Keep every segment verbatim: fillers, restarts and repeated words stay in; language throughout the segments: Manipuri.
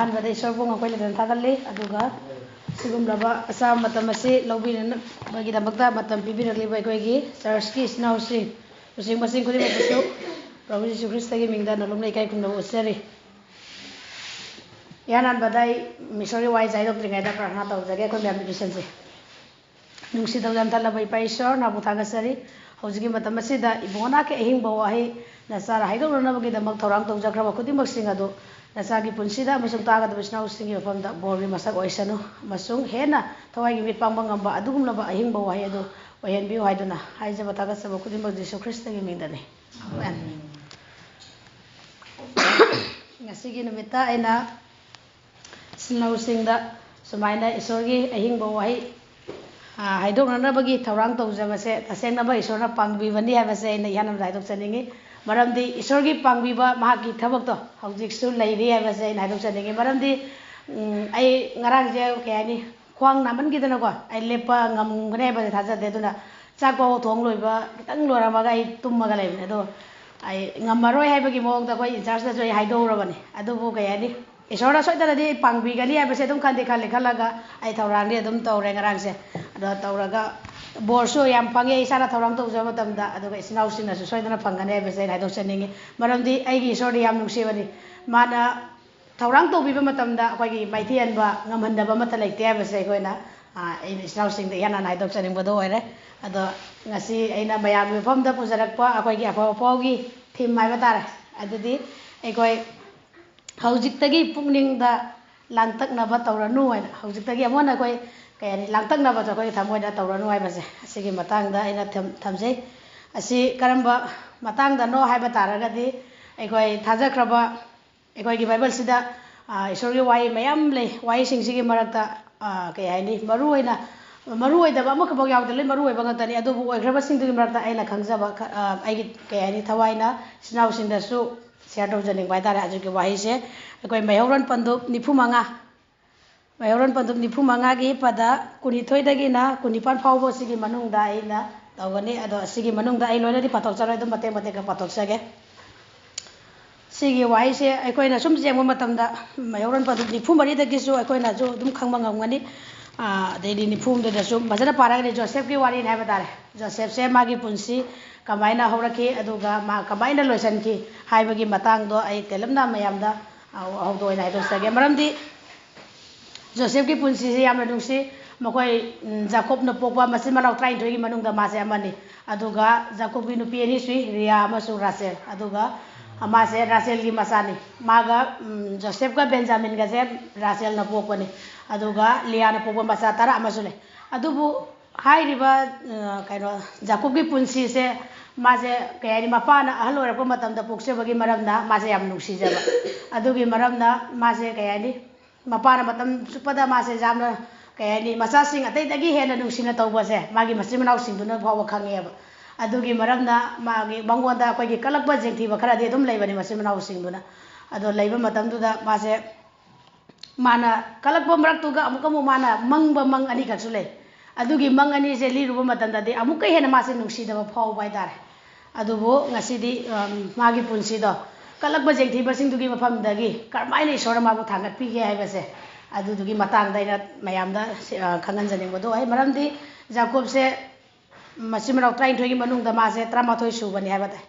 ꯑꯍꯥꯟꯕꯗ ꯏꯁꯣꯔꯕꯨ ꯉꯝꯈꯩ ꯂꯩꯇꯅ ꯊꯥꯒꯠꯂꯤ, ꯑꯗꯨꯒ ꯁꯤꯒꯨꯝꯂꯕ ꯑꯆꯥꯕ ꯃꯇꯝ ꯑꯁꯤ ꯂꯧꯕꯤꯅꯕꯒꯤꯗꯃꯛꯇ ꯃꯇꯝ ꯄꯤꯕꯤꯔꯛꯂꯤꯕ ꯑꯩꯈꯣꯏꯒꯤ ꯆꯔꯆꯀꯤ ꯏꯆꯤꯟ ꯏꯅꯥꯎꯁꯤꯡ, ꯂꯨꯆꯤꯡꯕꯁꯤꯡ ꯈꯨꯗꯤꯡꯃꯛꯄꯨꯁꯨ ꯄ꯭ꯔꯚꯨ ꯖꯤꯁꯨ ꯈ꯭ꯔꯤꯁꯇꯒꯤ ꯃꯤꯡꯗ ꯅꯣꯂꯨꯛꯅ ꯏꯀꯥꯏ ꯈꯨꯝꯅꯕ ꯎꯠꯆꯔꯤ꯫ ꯏꯍꯥꯟ ꯍꯥꯟꯕꯗ ꯑꯩ ꯏꯁꯣꯔꯒꯤ ꯋꯥꯍꯩꯁꯦ ꯍꯥꯏꯗꯣꯛꯇ꯭ꯔꯤꯉꯩꯗ ꯄ꯭ꯔꯥꯔꯊꯅꯥ ꯇꯧꯖꯒꯦ꯫ ꯑꯩꯈꯣꯏ ꯃꯌꯥꯝ ꯂꯣꯏꯁꯤꯟꯁꯤ꯫ ꯅꯨꯡꯁꯤꯗꯧ ꯌꯥꯝꯊꯠꯂꯕ ꯏꯄꯥ ꯏꯁꯣꯔ, ꯅꯍꯥꯛꯄꯨ ꯊꯥꯒꯠꯆꯔꯤ꯫ ꯍꯧꯖꯤꯛꯀꯤ ꯃꯇꯝ ꯑꯁꯤꯗ ꯏꯕꯨꯡꯉꯣ ꯅꯍꯥꯛꯀꯤ ꯑꯍꯤꯡꯕ ꯋꯥꯍꯩ ꯅꯆꯥꯅ ꯍꯥꯏꯗꯣꯛꯅꯅꯕꯒꯤꯗꯃꯛ ꯊꯧꯔꯥꯡ ꯇꯧꯖꯈ꯭ꯔꯕ ꯈꯨꯗꯤꯡꯃꯛꯁꯤꯡ ꯑꯗꯨ ꯅꯆꯥꯒꯤ ꯄꯨꯟꯁꯤꯗ ꯑꯃꯁꯨꯡ ꯇꯥꯒꯗꯕ ꯏꯆꯤꯟ ꯏꯅꯥꯎꯁꯤꯡꯒꯤ ꯃꯐꯝꯗ ꯕꯣꯔꯒꯤ ꯃꯁꯛ ꯑꯣꯏꯁꯅꯨ, ꯑꯃꯁꯨꯡ ꯍꯦꯟꯅ ꯊꯋꯥꯏꯒꯤ ꯃꯤꯠ ꯄꯥꯡꯕ ꯉꯝꯕ ꯑꯗꯨꯒꯨꯝꯂꯕ ꯑꯍꯤꯡꯕ ꯋꯥꯍꯩ ꯑꯗꯨ ꯑꯣꯏꯍꯟꯕꯤꯌꯨ ꯍꯥꯏꯗꯨꯅ ꯍꯥꯏꯖꯕ ꯊꯥꯒꯠꯆꯕ ꯈꯨꯗꯤꯡꯃꯛ ꯖꯤꯁꯨ ꯈ꯭ꯔꯤꯁꯇꯒꯤ ꯃꯤꯡꯗꯅꯤ꯫ ꯑꯥꯃꯦꯟ꯫ ꯉꯁꯤꯒꯤ ꯅꯨꯃꯤꯠꯇ ꯑꯩꯅ ꯏꯆꯤꯟ ꯏꯅꯥꯎꯁꯤꯡꯗ ꯁꯨꯃꯥꯏꯅ ꯏꯁꯣꯔꯒꯤ ꯑꯍꯤꯡꯕ ꯋꯥꯍꯩ, ꯑ, ꯍꯥꯏꯗꯣꯛꯅꯅꯕꯒꯤ ꯊꯧꯔꯥꯡ ꯇꯧꯖꯕꯁꯦ ꯇꯁꯦꯡꯅꯃꯛ ꯏꯁꯣꯔꯅ ꯄꯥꯡꯕꯤꯕꯅꯤ ꯍꯥꯏꯕꯁꯦ ꯑꯩꯅ ꯏꯍꯥꯟ ꯍꯥꯟꯕꯗ ꯍꯥꯏꯗꯣꯛꯆꯅꯤꯡꯉꯤ꯫ ꯃꯔꯝꯗꯤ ꯏꯁꯣꯔꯒꯤ ꯄꯥꯡꯕꯤꯕ ꯃꯍꯥꯛꯀꯤ ꯊꯕꯛꯇꯣ ꯍꯧꯖꯤꯛꯁꯨ ꯂꯩꯔꯤ ꯍꯥꯏꯕꯁꯦ ꯑꯩꯅ ꯍꯥꯏꯗꯣꯛꯆꯅꯤꯡꯉꯤ꯫ ꯃꯔꯝꯗꯤ, ꯎꯝ, ꯑꯩ ꯉꯔꯥꯡꯁꯦ, ꯀꯩ ꯍꯥꯏꯅꯤ, ꯈ꯭ꯋꯥꯡ ꯅꯥꯃꯟꯈꯤꯗꯅꯀꯣ, ꯑꯩ ꯂꯦꯞꯄ ꯉꯝꯒꯅꯤ ꯍꯥꯏꯕꯁꯦ ꯊꯥꯖꯗꯦ꯫ ꯑꯗꯨꯅ ꯆꯥꯛ ꯐꯥꯎꯕ ꯊꯣꯡ ꯂꯣꯏꯕ ꯈꯤꯇꯪ ꯂꯣꯏꯔꯝꯃꯒ ꯑꯩ ꯇꯨꯝꯃꯒ ꯂꯩꯕꯅꯦ꯫ ꯑꯗꯣ ꯑꯩ ꯉꯝꯃꯔꯣꯏ ꯍꯥꯏꯕꯒꯤ ꯃꯑꯣꯡꯗ ꯑꯩꯈꯣꯏ in charge ꯇꯁꯨ ꯑꯩ ꯍꯥꯏꯗꯣꯛꯎꯔꯕꯅꯤ꯫ ꯑꯗꯨꯕꯨ, ꯀꯩ ꯍꯥꯏꯅꯤ, ꯏꯁꯣꯔꯅ ꯁꯣꯏꯗꯅꯗꯤ ꯄꯥꯡꯕꯤꯒꯅꯤ ꯍꯥꯏꯕꯁꯦ ꯑꯗꯨꯝ ꯈꯟꯗꯤ ꯈꯜꯂꯤ꯫ ꯈꯜꯂꯒ ꯑꯩ ꯊꯧꯔꯥꯡꯗꯤ ꯑꯗꯨꯝ ꯇꯧꯔꯦ ꯉꯔꯥꯡꯁꯦ꯫ ꯑꯗꯣ ꯇꯧꯔꯒ ꯕꯣꯔꯁꯨ ꯌꯥꯝ ꯐꯪꯉꯦ ꯏꯁꯥꯅ ꯊꯧꯔꯥꯡ ꯇꯧꯖꯕ ꯃꯇꯝꯗ, ꯑꯗꯨꯒ ꯏꯆꯤꯟ ꯏꯅꯥꯎꯁꯤꯡꯅꯁꯨ ꯁꯣꯏꯗꯅ ꯐꯪꯒꯅꯤ ꯍꯥꯏꯕꯁꯦ ꯑꯩꯅ ꯍꯥꯏꯗꯣꯛꯆꯅꯤꯡꯉꯤ꯫ ꯃꯔꯝꯗꯤ ꯑꯩꯒꯤ ꯏꯁꯣꯔꯗꯤ ꯌꯥꯝ ꯅꯨꯡꯁꯤꯕꯅꯤ꯫ ꯃꯥꯅ ꯊꯧꯔꯥꯡ ꯇꯧꯕꯤꯕ ꯃꯇꯝꯗ ꯑꯩꯈꯣꯏꯒꯤ ꯃꯥꯏꯊꯤꯍꯟꯕ ꯉꯝꯍꯟꯗꯕ ꯑꯃꯠꯇ ꯂꯩꯇꯦ ꯍꯥꯏꯕꯁꯦ ꯑꯩꯈꯣꯏꯅ, ꯑ, ꯑꯩꯅ ꯏꯆꯤꯟ ꯏꯅꯥꯎꯁꯤꯡꯗ ꯏꯍꯥꯟ ꯍꯥꯟꯅ ꯍꯥꯏꯗꯣꯛꯆꯅꯤꯡꯕꯗꯣ ꯑꯣꯏꯔꯦ꯫ ꯑꯗꯣ ꯉꯁꯤ ꯑꯩꯅ ꯃꯌꯥꯝꯒꯤ ꯃꯐꯝꯗ ꯄꯨꯖꯔꯛꯄ ꯑꯩꯈꯣꯏꯒꯤ ꯑꯐꯕ ꯄꯥꯎꯒꯤ theme ꯍꯥꯏꯕ ꯇꯥꯔꯦ꯫ ꯑꯗꯨꯗꯤ ꯑꯩꯈꯣꯏ ꯍꯧꯖꯤꯛꯇꯒꯤ ꯄꯨꯛꯅꯤꯡꯗ ꯂꯥꯡꯇꯛꯅꯕ ꯇꯧꯔꯅꯨ ꯍꯥꯏꯅ, ꯍꯧꯖꯤꯛꯇꯒꯤ ꯑꯃꯨꯛ ꯍꯟꯅ ꯑꯩꯈꯣꯏ, ꯀꯩ ꯍꯥꯏꯅꯤ, ꯂꯥꯡꯇꯛꯅꯕꯁꯨ ꯑꯩꯈꯣꯏꯒꯤ ꯊꯃꯣꯏꯗ ꯇꯧꯔꯅꯨ ꯍꯥꯏꯕꯁꯦ, ꯑꯁꯤꯒꯤ ꯃꯇꯥꯡꯗ ꯑꯩꯅ ꯊꯝ-, ꯊꯝꯖꯩ꯫ ꯑꯁꯤ ꯀꯔꯝꯕ ꯃꯇꯥꯡꯗꯅꯣ ꯍꯥꯏꯕ ꯇꯥꯔꯒꯗꯤ, ꯑꯩꯈꯣꯏ ꯊꯥꯖꯈ꯭ꯔꯕ, ꯑꯩꯈꯣꯏꯒꯤ ꯕꯥꯏꯕꯜꯁꯤꯗ, ꯑ, ꯏꯁꯣꯔꯒꯤ ꯋꯥꯍꯩ ꯃꯌꯥꯝ ꯂꯩ꯫ ꯋꯥꯍꯩꯁꯤꯡꯁꯤꯒꯤ ꯃꯔꯛꯇ, ꯑ, ꯀꯩ ꯍꯥꯏꯅꯤ, ꯃꯔꯨ ꯑꯣꯏꯅ, ꯃꯔꯨ ꯑꯣꯏꯗꯕ ꯑꯃꯈꯛꯐꯥꯎ ꯌꯥꯎꯗꯦ, ꯂꯣꯏ ꯃꯔꯨ ꯑꯣꯏꯕ ꯉꯥꯛꯇꯅꯤ꯫ ꯑꯗꯨꯕꯨ ꯑꯣꯏꯈ꯭ꯔꯕꯁꯤꯡꯗꯨꯒꯤ ꯃꯔꯛꯇ ꯑꯩꯅ ꯈꯪꯖꯕ ꯈ-, ꯑ, ꯑꯩꯒꯤ, ꯀꯩ ꯍꯥꯏꯅꯤ, ꯊꯋꯥꯏꯅ ꯏꯆꯤꯟ ꯏꯅꯥꯎꯁꯤꯡꯗꯁꯨ share ꯇꯧꯖꯅꯤꯡꯕ ꯍꯥꯏꯇꯥꯔꯦ꯫ ꯍꯧꯖꯤꯛꯀꯤ ꯋꯥꯍꯩꯁꯦ ꯑꯩꯈꯣꯏ ꯃꯩꯍꯧꯔꯣꯟ ꯄꯟꯗꯨꯞ ꯅꯤꯐꯨ ꯃꯉꯥ, ꯃꯩꯍꯧꯔꯣꯟ ꯄꯟꯗꯨꯞ ꯅꯤꯐꯨ ꯃꯉꯥꯒꯤ ꯄꯗ ꯀꯨꯟꯅꯤꯊꯣꯏꯗꯒꯤꯅ ꯀꯨꯟꯅꯤꯄꯥꯟ ꯐꯥꯎꯕ ꯁꯤꯒꯤ ꯃꯅꯨꯡꯗ ꯑꯩꯅ ꯇꯧꯒꯅꯤ꯫ ꯑꯗꯣ ꯁꯤꯒꯤ ꯃꯅꯨꯡꯗ ꯑꯩ ꯂꯣꯏꯅꯗꯤ ꯄꯥꯊꯣꯛꯆꯔꯣꯏ, ꯑꯗꯨꯝ ꯃꯇꯦꯛ ꯃꯇꯦꯛ ꯈꯔ ꯄꯥꯊꯣꯛꯆꯒꯦ꯫ ꯁꯤꯒꯤ ꯋꯥꯍꯩꯁꯦ ꯑꯩꯈꯣꯏꯅ ꯁꯨꯝ ꯌꯦꯡꯕ ꯃꯇꯝꯗ ꯃꯩꯍꯧꯔꯣꯟ ꯄꯣꯠ ꯅꯤꯐꯨ ꯃꯔꯤꯗꯒꯤꯁꯨ ꯑꯩꯈꯣꯏꯅꯁꯨ ꯑꯗꯨꯝ ꯈꯪꯕ ꯉꯝꯒꯅꯤ꯫ ꯑꯥ, ꯑꯗꯩꯗꯤ ꯅꯤꯐꯨ ꯍꯨꯝꯗꯣꯏꯗꯁꯨ ꯐꯖꯅ ꯄꯥꯔꯒꯗꯤ ꯖꯣꯁꯦꯐꯀꯤ ꯋꯥꯔꯤꯅꯤ ꯍꯥꯏꯕ ꯇꯥꯔꯦ꯫ ꯖꯣꯁꯦꯐꯁꯦ ꯃꯥꯒꯤ ꯄꯨꯟꯁꯤ ꯀꯃꯥꯏꯅ ꯍꯧꯔꯛꯈꯤ, ꯑꯗꯨꯒ ꯃꯥ ꯀꯃꯥꯏꯅ ꯂꯣꯏꯁꯤꯟꯈꯤ ꯍꯥꯏꯕꯒꯤ ꯃꯇꯥꯡꯗꯣ ꯑꯩ ꯇꯦꯜꯂꯞꯅ ꯃꯌꯥꯝꯗ, ꯑꯥ, ꯍꯧꯗꯣꯛ ꯑꯣꯏꯅ ꯍꯥꯏꯗꯣꯛꯆꯒꯦ꯫ ꯃꯔꯝꯗꯤ ꯖꯣꯁꯦꯐꯀꯤ ꯄꯨꯟꯁꯤꯁꯦ ꯌꯥꯝꯅ ꯅꯨꯡꯁꯤ꯫ ꯃꯈꯣꯏ, ꯎꯝ, ꯖꯥꯀꯣꯕꯅ ꯄꯣꯛꯄ ꯃꯆꯤꯟ ꯃꯅꯥꯎ ꯇꯔꯥꯅꯤꯊꯣꯏꯒꯤ ꯃꯅꯨꯡꯗ ꯃꯥꯁꯦ ꯑꯃꯅꯤ꯫ ꯑꯗꯨꯒ ꯖꯥꯀꯣꯕꯀꯤ ꯅꯨꯄꯤ ꯑꯅꯤ ꯁꯨꯏ, ꯂꯤꯌꯥ ꯑꯃꯁꯨꯡ ꯔꯥꯆꯦꯜ꯫ ꯑꯗꯨꯒ ꯃꯥꯁꯦ ꯔꯥꯆꯦꯜꯒꯤ ꯃꯆꯥꯅꯤ꯫ ꯃꯥꯒ, ꯎꯝ, ꯖꯣꯁꯦꯐꯀ ꯕꯦꯟꯖꯥꯃꯤꯟꯒꯁꯦ ꯔꯥꯆꯦꯜꯅ ꯄꯣꯛꯄꯅꯤ꯫ ꯑꯗꯨꯒ ꯂꯤꯌꯥꯅ ꯄꯣꯛꯄ ꯃꯆꯥ ꯇꯔꯥ ꯑꯃꯁꯨ ꯂꯩ꯫ ꯑꯗꯨꯕꯨ ꯍꯥꯏꯔꯤꯕ, ꯑ, ꯀꯩꯅꯣ, ꯖꯥꯀꯣꯕꯀꯤ ꯄꯨꯟꯁꯤꯁꯦ ꯃꯥꯁꯦ, ꯀꯩ ꯍꯥꯏꯅꯤ, ꯃꯄꯥꯅ ꯑꯍꯜ ꯑꯣꯏꯔꯛꯄ ꯃꯇꯝꯗ ꯄꯣꯛꯆꯕꯒꯤ ꯃꯔꯝꯅ ꯃꯥꯁꯦ ꯌꯥꯝ ꯅꯨꯡꯁꯤꯖꯕ꯫ ꯑꯗꯨꯒꯤ ꯃꯔꯝꯅ ꯃꯥꯁꯦ, ꯀꯩ ꯍꯥꯏꯅꯤ, ꯃꯄꯥꯅ ꯃꯇꯝ ꯆꯨꯞꯄꯗ ꯃꯥꯁꯦ ꯌꯥꯝꯅ, ꯀꯩ ꯍꯥꯏꯅꯤ, ꯃꯆꯥꯁꯤꯡ ꯑꯇꯩꯗꯒꯤ ꯍꯦꯟꯅ ꯅꯨꯡꯁꯤꯅ ꯇꯧꯕꯁꯦ ꯃꯥꯒꯤ ꯃꯆꯤꯟ ꯃꯅꯥꯎꯁꯤꯡꯗꯨꯅ ꯐꯥꯎꯕ ꯈꯪꯉꯦꯕ꯫ ꯑꯗꯨꯒꯤ ꯃꯔꯝꯅ ꯃꯥꯒꯤ, ꯃꯉꯣꯟꯗ ꯑꯩꯈꯣꯏꯒꯤ ꯀꯜꯂꯛꯄ ꯌꯦꯡꯊꯤꯕ ꯈꯔꯗꯤ ꯑꯗꯨꯝ ꯂꯩꯕꯅꯤ ꯃꯆꯤꯟ ꯃꯅꯥꯎꯁꯤꯡꯗꯨꯅ꯫ ꯑꯗꯣ ꯂꯩꯕ ꯃꯇꯝꯗꯨꯗ ꯃꯥꯁꯦ, ꯃꯥꯅ ꯀꯜꯂꯛꯄ ꯃꯔꯛꯇꯨꯒ ꯑꯃꯨꯛꯀ ꯑꯃꯨꯛ ꯃꯥꯅ ꯃꯪꯕ ꯃꯪ ꯑꯅꯤꯈꯛꯁꯨ ꯂꯩ꯫ ꯑꯗꯨꯒꯤ ꯃꯪ ꯑꯅꯤꯁꯦ ꯂꯤꯔꯨꯕ ꯃꯇꯝꯗꯗꯤ ꯑꯃꯨꯛꯀ ꯍꯦꯟꯅ ꯃꯥꯁꯦ ꯅꯨꯡꯁꯤꯗꯕ ꯐꯥꯎꯕ ꯍꯥꯏꯇꯥꯔꯦ꯫ ꯑꯗꯨꯕꯨ ꯉꯁꯤꯗꯤ, ꯎꯝ, ꯃꯥꯒꯤ ꯄꯨꯟꯁꯤꯗꯣ ꯀꯜꯂꯛꯄ ꯌꯦꯡꯊꯤꯕꯁꯤꯡꯗꯨꯒꯤ ꯃꯐꯝꯗꯒꯤ ꯀꯔꯝꯍꯥꯏꯅ ꯏꯁꯣꯔꯅ ꯃꯥꯕꯨ ꯊꯥꯡꯒꯠꯄꯤꯒꯦ ꯍꯥꯏꯕꯁꯦ, ꯑꯗꯨꯗꯨꯒꯤ ꯃꯇꯥꯡꯗ ꯑꯩꯅ ꯃꯌꯥꯝꯗ, ꯑ, ꯈꯪꯍꯟꯖꯅꯤꯡꯕꯗꯣ ꯑꯣꯏ꯫ ꯃꯔꯝꯗꯤ ꯖꯥꯀꯣꯕꯁꯦ ꯃꯆꯤꯟ ꯃꯅꯥꯎ ꯇꯔꯥꯅꯤꯊꯣꯏꯒꯤ ꯃꯅꯨꯡꯗ ꯃꯥꯁꯦ ꯇꯔꯥꯃꯥꯊꯣꯏ ꯁꯨꯕꯅꯤ ꯍꯥꯏꯕ ꯇꯥꯏ꯫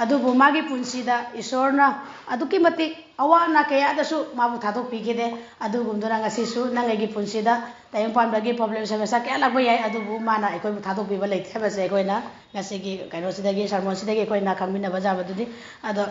ꯑꯗꯨꯕꯨ ꯃꯥꯒꯤ ꯄꯨꯟꯁꯤꯗ ꯏꯁꯣꯔꯅ ꯑꯗꯨꯛꯀꯤ ꯃꯇꯤꯛ ꯑꯋꯥ ꯑꯅꯥ ꯀꯌꯥꯗꯁꯨ ꯃꯥꯕꯨ ꯊꯥꯗꯣꯛꯄꯤꯈꯤꯗꯦ꯫ ꯑꯗꯨꯒꯨꯝꯗꯨꯅ ꯉꯁꯤꯁꯨ ꯅꯪ ꯑꯩꯒꯤ ꯄꯨꯟꯁꯤꯗ ꯇꯥꯏꯕꯪ ꯄꯥꯟꯕꯒꯤ problem ꯁꯃꯁ꯭ꯌꯥ ꯀꯌꯥ ꯂꯥꯛꯄ ꯌꯥꯏ, ꯑꯗꯨꯕꯨ ꯃꯥꯅ ꯑꯩꯈꯣꯏꯕꯨ ꯊꯥꯗꯣꯛꯄꯤꯕ ꯂꯩꯇꯦ ꯍꯥꯏꯕꯁꯦ ꯑꯩꯈꯣꯏꯅ ꯉꯁꯤꯒꯤ ꯀꯩꯅꯣꯁꯤꯗꯒꯤ, sermonꯁꯤꯗꯒꯤ ꯑꯩꯈꯣꯏꯅ ꯈꯪꯃꯤꯟꯅꯕ ꯌꯥꯕꯗꯨꯅꯤ꯫ ꯑꯗꯣ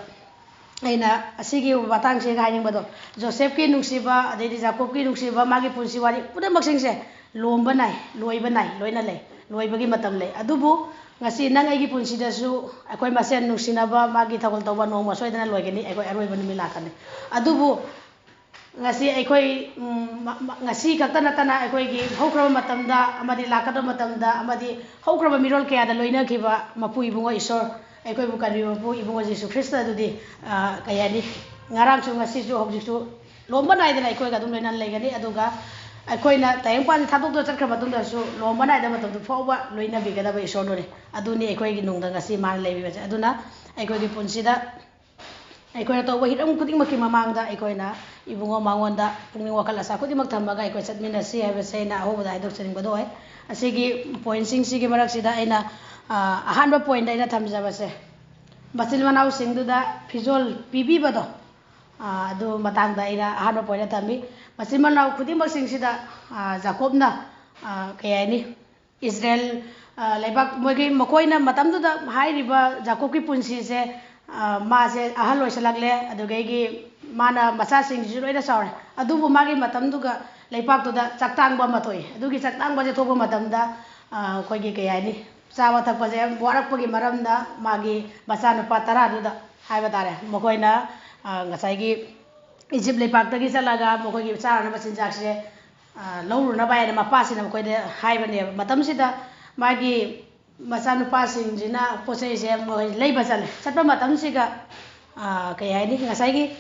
ꯑꯩꯅ ꯑꯁꯤꯒꯤ ꯃꯇꯥꯡꯁꯤꯒ ꯍꯥꯏꯅꯤꯡꯕꯗꯣ, ꯖꯣꯁꯦꯐꯀꯤ ꯅꯨꯡꯁꯤꯕ, ꯑꯗꯩꯗꯤ ꯖꯥꯀꯣꯕꯀꯤ ꯅꯨꯡꯁꯤꯕ, ꯃꯥꯒꯤ ꯄꯨꯟꯁꯤ ꯋꯥꯔꯤ ꯄꯨꯝꯅꯃꯛꯁꯤꯡꯁꯦ ꯂꯣꯝꯕ ꯅꯥꯏ, ꯂꯣꯏꯕ ꯅꯥꯏ, ꯂꯣꯏꯅ ꯂꯩ, ꯂꯣꯏꯕꯒꯤ ꯃꯇꯝ ꯂꯩ꯫ ꯑꯗꯨꯕꯨ ꯉꯁꯤ ꯅꯪ ꯑꯩꯒꯤ ꯄꯨꯟꯁꯤꯗꯁꯨ ꯑꯩꯈꯣꯏ ꯃꯁꯦꯟ ꯅꯨꯡꯁꯤꯅꯕ, ꯃꯥꯒꯤ ꯊꯧꯒꯜ ꯇꯧꯕ ꯅꯣꯡꯃ ꯁꯣꯏꯗꯅ ꯂꯣꯏꯒꯅꯤ, ꯑꯩꯈꯣꯏ ꯑꯔꯣꯏꯕ ꯅꯨꯃꯤꯠ ꯂꯥꯛꯀꯅꯤ꯫ ꯑꯗꯨꯕꯨ ꯉꯁꯤ ꯑꯩꯈꯣꯏ, ꯎꯝ, ꯃ-, ꯃ-, ꯉꯁꯤ ꯈꯛꯇ ꯅꯠꯇꯅ ꯑꯩꯈꯣꯏꯒꯤ ꯍꯧꯈ꯭ꯔꯕ ꯃꯇꯝꯗ ꯑꯃꯗꯤ ꯂꯥꯛꯀꯗꯕ ꯃꯇꯝꯗ ꯑꯃꯗꯤ ꯍꯧꯈ꯭ꯔꯕ ꯃꯤꯔꯣꯜ ꯀꯌꯥꯗ ꯂꯣꯏꯅꯈꯤꯕ ꯃꯄꯨ ꯏꯕꯨꯡꯉꯣ ꯏꯁꯣꯔ, ꯑꯩꯈꯣꯏꯕꯨ ꯀꯟꯕꯤꯕ ꯃꯄꯨ ꯏꯕꯨꯡꯉꯣ ꯖꯤꯁꯨ ꯈ꯭ꯔꯤꯁꯇ ꯑꯗꯨꯗꯤ, ꯑ, ꯀꯩ ꯍꯥꯏꯅꯤ, ꯉꯔꯥꯡꯁꯨ ꯉꯁꯤꯁꯨ ꯍꯧꯖꯤꯛꯁꯨ ꯂꯣꯝꯕ ꯅꯥꯏꯗꯅ ꯑꯩꯈꯣꯏꯒ ꯑꯗꯨꯝ ꯂꯣꯏꯅꯅ ꯂꯩꯒꯅꯤ꯫ ꯑꯗꯨꯒ ꯑꯩꯈꯣꯏꯅ ꯇꯥꯏꯕꯪꯄꯥꯟꯁꯦ ꯊꯥꯗꯣꯛꯇꯨꯅ ꯆꯠꯈ꯭ꯔ ꯃꯇꯨꯡꯗꯁꯨ ꯂꯣꯝꯕ ꯅꯥꯏꯗꯕ ꯃꯇꯝꯗ ꯐꯥꯎꯕ ꯂꯣꯏꯅꯕꯤꯒꯗꯕ ꯏꯁꯣꯔꯗꯨꯅꯤ꯫ ꯑꯗꯨꯅꯤ ꯑꯩꯈꯣꯏꯒꯤ ꯅꯨꯡꯗ ꯉꯁꯤ ꯃꯥꯅ ꯂꯩꯕꯤꯕꯁꯦ꯫ ꯑꯗꯨꯅ ꯑꯩꯈꯣꯏꯒꯤ ꯄꯨꯟꯁꯤꯗ ꯑꯩꯈꯣꯏꯅ ꯇꯧꯕ ꯍꯤꯔꯝ ꯈꯨꯗꯤꯡꯃꯛꯀꯤ ꯃꯃꯥꯡꯗ ꯑꯩꯈꯣꯏꯅ ꯏꯕꯨꯡꯉꯣ ꯃꯉꯣꯟꯗ ꯄꯨꯛꯅꯤꯡ ꯋꯥꯈꯜ ꯑꯁꯥ ꯈꯨꯗꯤꯡꯃꯛ ꯊꯝꯃꯒ ꯑꯩꯈꯣꯏ ꯆꯠꯃꯤꯟꯅꯁꯤ ꯍꯥꯏꯕꯁꯦ ꯑꯩꯅ ꯑꯍꯧꯕꯗ ꯍꯥꯏꯗꯣꯛꯆꯅꯤꯡꯕꯗꯣ ꯑꯣꯏ꯫ ꯑꯁꯤꯒꯤ ꯄꯣꯏꯟꯁꯤꯡꯁꯤꯒꯤ ꯃꯔꯛꯁꯤꯗ ꯑꯩꯅ ꯑ, ꯑꯍꯥꯟꯕ ꯄꯣꯏꯟꯗ ꯑꯩꯅ ꯊꯝꯖꯕꯁꯦ, ꯃꯆꯤꯟ ꯃꯅꯥꯎꯁꯤꯡꯗꯨꯗ ꯐꯤꯖꯣꯜ ꯄꯤꯕꯤꯕꯗꯣ, ꯑ, ꯑꯗꯨ ꯃꯇꯥꯡꯗ ꯑꯩꯅ ꯑꯍꯥꯟꯕ ꯄꯣꯏꯟꯗ ꯊꯝꯃꯤ꯫ ꯃꯆꯤꯟ ꯃꯅꯥꯎ ꯈꯨꯗꯤꯡꯃꯛꯁꯤꯡꯁꯤꯗ ꯑ, ꯖꯥꯀꯣꯕꯅ ꯑ, ꯀꯩ ꯍꯥꯏꯅꯤ, ꯏꯁꯔꯦꯜ ꯑ, ꯂꯩꯕꯥꯛ, ꯃꯣꯏꯒꯤ, ꯃꯈꯣꯏꯅ ꯃꯇꯝꯗꯨꯗ ꯍꯥꯏꯔꯤꯕ ꯖꯥꯀꯣꯕꯀꯤ ꯄꯨꯟꯁꯤꯁꯦ, ꯑ, ꯃꯥꯁꯦ ꯑꯍꯜ ꯑꯣꯏꯁꯜꯂꯛꯂꯦ, ꯑꯗꯨꯗꯒꯤ ꯃꯥꯅ ꯃꯆꯥꯁꯤꯡꯁꯤꯁꯨ ꯂꯣꯏꯅ ꯆꯥꯎꯔꯦ꯫ ꯑꯗꯨꯕꯨ ꯃꯥꯒꯤ ꯃꯇꯝꯗꯨꯒ ꯂꯩꯄꯥꯛꯇꯨꯗ ꯆꯥꯛꯇꯥꯡꯕ ꯑꯃ ꯊꯣꯛꯏ꯫ ꯑꯗꯨꯒꯤ ꯆꯥꯛꯇꯥꯡꯕꯁꯦ ꯊꯣꯛꯄ ꯃꯇꯝꯗ ꯑ, ꯑꯩꯈꯣꯏꯒꯤ ꯀꯩ ꯍꯥꯏꯅꯤ, ꯆꯥꯕ ꯊꯛꯄꯁꯦ ꯌꯥꯝ ꯋꯥꯔꯛꯄꯒꯤ ꯃꯔꯝꯅ ꯃꯥꯒꯤ ꯃꯆꯥꯅꯨꯄꯥ ꯇꯔꯥꯗꯨꯗ ꯍꯥꯏꯕ ꯇꯥꯔꯦ, ꯃꯈꯣꯏꯅ ꯑ, ꯉꯁꯥꯏꯒꯤ ꯏꯖꯤꯞ ꯂꯩꯄꯥꯛꯇꯒꯤ ꯆꯠꯂꯒ ꯃꯈꯣꯏꯒꯤ ꯆꯥꯅꯅꯕ ꯆꯤꯟꯖꯥꯛꯁꯦ ꯑ, ꯂꯧꯔꯨꯅꯕ ꯍꯥꯏꯅ ꯃꯄꯥꯁꯤꯅ ꯃꯈꯣꯏꯗ ꯍꯥꯏꯕꯅꯦꯕ꯫ ꯃꯇꯝꯁꯤꯗ ꯃꯥꯒꯤ ꯃꯆꯥꯅꯨꯄꯥꯁꯤꯡꯁꯤꯅ ꯄꯣꯠ ꯆꯩꯁꯦ ꯃꯈꯣꯏ ꯂꯩꯕ ꯆꯠꯂꯦ꯫ ꯆꯠꯄ ꯃꯇꯝꯁꯤꯒ ꯑ, ꯀꯩ ꯍꯥꯏꯅꯤ, ꯉꯁꯥꯏꯒꯤ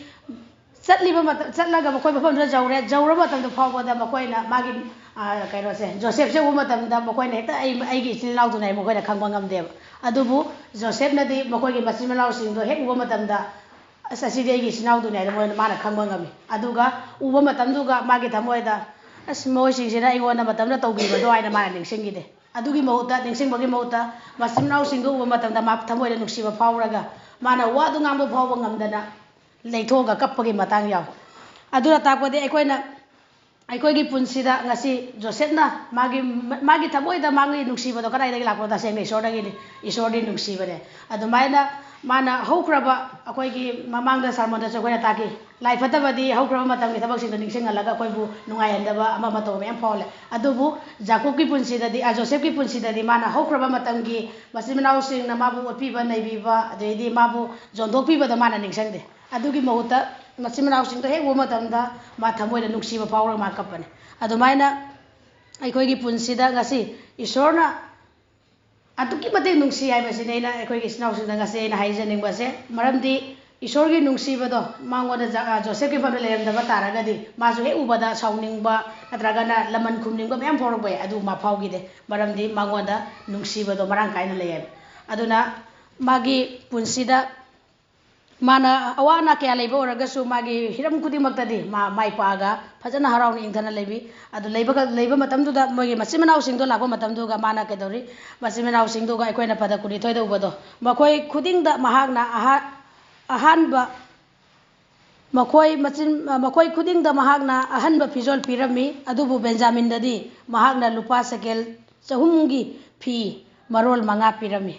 ꯆꯠꯂꯤꯕ ꯃꯇꯝ, ꯆꯠꯂꯒ ꯃꯈꯣꯏ ꯃꯐꯝꯗꯨꯗ ꯌꯧꯔꯦ꯫ ꯌꯧꯔꯕ ꯃꯇꯝꯗ ꯐꯥꯎꯕꯗ ꯃꯈꯣꯏꯅ ꯃꯥꯒꯤ, ꯑ, ꯀꯩꯅꯣꯁꯦ, ꯖꯣꯁꯦꯐꯁꯦ ꯎꯕ ꯃꯇꯝꯗ ꯃꯈꯣꯏꯅ ꯍꯦꯛꯇ "ꯑꯩ, ꯑꯩꯒꯤ ꯏꯆꯤꯜ ꯏꯅꯥꯎꯗꯨꯅꯤ" ꯍꯥꯏ ꯃꯈꯣꯏꯅ ꯈꯪꯕ ꯉꯝꯗꯦꯕ꯫ ꯑꯗꯨꯕꯨ ꯖꯣꯁꯦꯐꯅꯗꯤ ꯃꯈꯣꯏꯒꯤ ꯃꯆꯤꯟ ꯃꯅꯥꯎꯁꯤꯡꯗꯣ ꯍꯦꯛ ꯎꯕ ꯃꯇꯝꯗ, "ꯑꯁ, ꯑꯁꯤꯗꯤ ꯑꯩꯒꯤ ꯏꯆꯤꯜ ꯏꯅꯥꯎꯗꯨꯅꯤ" ꯍꯥꯏꯅ ꯃꯣꯏꯅ, ꯃꯥꯅ ꯈꯪꯕ ꯉꯝꯃꯤ꯫ ꯑꯗꯨꯒ ꯎꯕ ꯃꯇꯝꯗꯨꯒ ꯃꯥꯒꯤ ꯊꯃꯣꯏꯗ, "ꯑꯁ, ꯃꯣꯏꯁꯤꯡꯁꯤꯅ ꯑꯩꯉꯣꯟꯗ ꯃꯇꯝꯗ ꯇꯧꯕꯤꯕꯗꯣ" ꯍꯥꯏꯅ ꯃꯥꯅ ꯅꯤꯡꯁꯤꯡꯈꯤꯗꯦ꯫ ꯑꯗꯨꯒꯤ ꯃꯍꯨꯠꯇ, ꯅꯤꯡꯁꯤꯡꯕꯒꯤ ꯃꯍꯨꯠꯇ, ꯃꯆꯤꯟ ꯃꯅꯥꯎꯁꯤꯡꯗꯨ ꯎꯕ ꯃꯇꯝꯗ ꯃꯥ ꯊꯃꯣꯏꯗ ꯅꯨꯡꯁꯤꯕ ꯐꯥꯎꯔꯒ ꯃꯥꯅ ꯋꯥꯗꯨ ꯉꯥꯡꯕ ꯐꯥꯎꯕ ꯉꯝꯗꯅ ꯂꯩꯊꯣꯛꯑꯒ ꯀꯞꯄꯒꯤ ꯃꯇꯥꯡ ꯌꯥꯎꯏ꯫ ꯑꯗꯨꯅ ꯇꯥꯛꯄꯗꯤ ꯑꯩꯈꯣꯏꯅ, ꯑꯩꯈꯣꯏꯒꯤ ꯄꯨꯟꯁꯤꯗ ꯉꯁꯤ ꯖꯣꯁꯦꯐꯅ ꯃꯥꯒꯤ, ꯃꯥꯒꯤ ꯊꯃꯣꯏꯗ ꯃꯥꯒꯤ ꯅꯨꯡꯁꯤꯕꯗꯣ ꯀꯗꯥꯏꯗꯒꯤ ꯂꯥꯛꯄꯅꯣ? ꯇꯁꯦꯡꯅ ꯏꯁꯣꯔꯗꯒꯤꯅꯤ꯫ ꯏꯁꯣꯔꯗꯤ ꯅꯨꯡꯁꯤꯕꯅꯦ꯫ ꯑꯗꯨꯃꯥꯏꯅ ꯃꯥꯅ ꯍꯧꯈ꯭ꯔꯕ, ꯑꯩꯈꯣꯏꯒꯤ ꯃꯃꯥꯡꯗ ꯁꯥꯔꯃꯣꯟꯗꯁꯨ ꯑꯩꯈꯣꯏꯅ ꯇꯥꯛꯈꯤ, ꯂꯥꯏ ꯐꯠꯇꯕꯗꯤ ꯍꯧꯈ꯭ꯔꯕ ꯃꯇꯝꯒꯤ ꯊꯕꯛꯁꯤꯡꯗꯣ ꯅꯤꯡꯁꯤꯡꯍꯜꯂꯒ ꯑꯩꯈꯣꯏꯕꯨ ꯅꯨꯡꯉꯥꯏꯍꯟꯗꯕ ꯑꯃ ꯑꯃ ꯇꯧꯕ ꯃꯌꯥꯝ ꯐꯥꯎꯍꯜꯂꯦ꯫ ꯑꯗꯨꯕꯨ ꯖꯥꯀꯣꯕꯀꯤ ꯄꯨꯟꯁꯤꯗꯗꯤ, ꯑ, ꯖꯣꯁꯦꯐꯀꯤ ꯄꯨꯟꯁꯤꯗꯗꯤ ꯃꯥꯅ ꯍꯧꯈ꯭ꯔꯕ ꯃꯇꯝꯒꯤ ꯃꯆꯤꯟ ꯃꯅꯥꯎꯁꯤꯡꯅ ꯃꯥꯕꯨ ꯑꯣꯠꯄꯤꯕ ꯅꯩꯕꯤꯕ, ꯑꯗꯩꯗꯤ ꯃꯥꯕꯨ ꯌꯣꯟꯊꯣꯛꯄꯤꯕꯗ ꯃꯥꯅ ꯅꯤꯡꯁꯤꯡꯗꯦ꯫ ꯑꯗꯨꯒꯤ ꯃꯍꯨꯠꯇ ꯃꯆꯤꯟ ꯃꯅꯥꯎꯁꯤꯡꯗꯣ ꯍꯦꯛ ꯎꯕ ꯃꯇꯝꯗ ꯃꯥ ꯊꯃꯣꯏꯗ ꯅꯨꯡꯁꯤꯕ ꯐꯥꯎꯔꯒ ꯃꯥ ꯀꯞꯄꯅꯤ꯫ ꯑꯗꯨꯃꯥꯏꯅ ꯑꯩꯈꯣꯏꯒꯤ ꯄꯨꯟꯁꯤꯗ ꯉꯁꯤ ꯏꯁꯣꯔꯅ ꯑꯗꯨꯛꯀꯤ ꯃꯇꯤꯛ ꯅꯨꯡꯁꯤ ꯍꯥꯏꯕꯁꯤꯅꯤ ꯑꯩꯅ ꯑꯩꯈꯣꯏꯒꯤ ꯏꯆꯤꯟ ꯏꯅꯥꯎꯁꯤꯡꯗ ꯉꯁꯤ ꯑꯩꯅ ꯍꯥꯏꯖꯅꯤꯡꯕꯁꯦ꯫ ꯃꯔꯝꯗꯤ ꯏꯁꯣꯔꯒꯤ ꯅꯨꯡꯁꯤꯕꯗꯣ ꯃꯉꯣꯟꯗ ꯖ-, ꯑ, ꯖꯣꯁꯦꯐꯀꯤ ꯃꯐꯝꯗ ꯂꯩꯔꯝꯗꯕ ꯇꯥꯔꯒꯗꯤ ꯃꯥꯁꯨ ꯍꯦꯛ ꯎꯕꯗ ꯁꯥꯎꯅꯤꯡꯕ ꯅꯠꯇ꯭ꯔꯒꯅ ꯂꯃꯟ ꯈꯨꯝꯅꯤꯡꯕ ꯃꯌꯥꯝ ꯐꯥꯎꯔꯛꯄ ꯌꯥꯏ꯫ ꯑꯗꯨ ꯃꯥ ꯐꯥꯎꯈꯤꯗꯦ, ꯃꯔꯝꯗꯤ ꯃꯉꯣꯟꯗ ꯅꯨꯡꯁꯤꯕꯗꯣ ꯃꯔꯥꯡ ꯀꯥꯏꯅ ꯂꯩꯌꯦꯕ꯫ ꯑꯗꯨꯅ ꯃꯥꯒꯤ ꯄꯨꯟꯁꯤꯗ ꯃꯥꯅ ꯑꯋꯥ ꯑꯅꯥ ꯀꯌꯥ ꯂꯩꯕ ꯑꯣꯏꯔꯒꯁꯨ ꯃꯥꯒꯤ ꯍꯤꯔꯝ ꯈꯨꯗꯤꯡꯃꯛꯇꯗꯤ ꯃꯥ ꯃꯥꯏ ꯄꯥꯛꯑꯒ ꯐꯖꯅ ꯍꯔꯥꯎꯅ ꯏꯪꯊꯅ ꯂꯩꯕꯤ꯫ ꯑꯗꯨ ꯂꯩꯕꯒ-, ꯂꯩꯕ ꯃꯇꯝꯗꯨꯗ ꯃꯣꯏꯒꯤ ꯃꯆꯤꯟ ꯃꯅꯥꯎꯁꯤꯡꯗꯣ ꯂꯥꯛꯄ ꯃꯇꯝꯗꯨꯒ ꯃꯥꯅ ꯀꯩꯗꯧꯔꯤ? ꯃꯆꯤꯟ ꯃꯅꯥꯎꯁꯤꯡꯗꯨꯒ ꯑꯩꯈꯣꯏꯅ ꯄꯗ ꯀꯨꯟꯅꯤꯊꯣꯏꯗ ꯎꯕꯗꯣ, ꯃꯈꯣꯏ ꯈꯨꯗꯤꯡꯗ ꯃꯍꯥꯛꯅ ꯑꯍꯥ-, ꯑꯍꯥꯟꯕ, ꯃꯈꯣꯏ ꯃꯆꯤꯟ-, ꯃꯈꯣꯏ ꯈꯨꯗꯤꯡꯗ ꯃꯍꯥꯛꯅ ꯑꯍꯟꯕ ꯐꯤꯖꯣꯜ ꯄꯤꯔꯝꯃꯤ, ꯑꯗꯨꯕꯨ ꯕꯦꯟꯖꯥꯃꯤꯟꯗꯗꯤ ꯃꯍꯥꯛꯅ ꯂꯨꯄꯥ ꯁꯦꯀꯦꯜ ꯆꯍꯨꯝꯒꯤ ꯐꯤ ꯃꯔꯣꯜ ꯃꯉꯥ ꯄꯤꯔꯝꯃꯤ꯫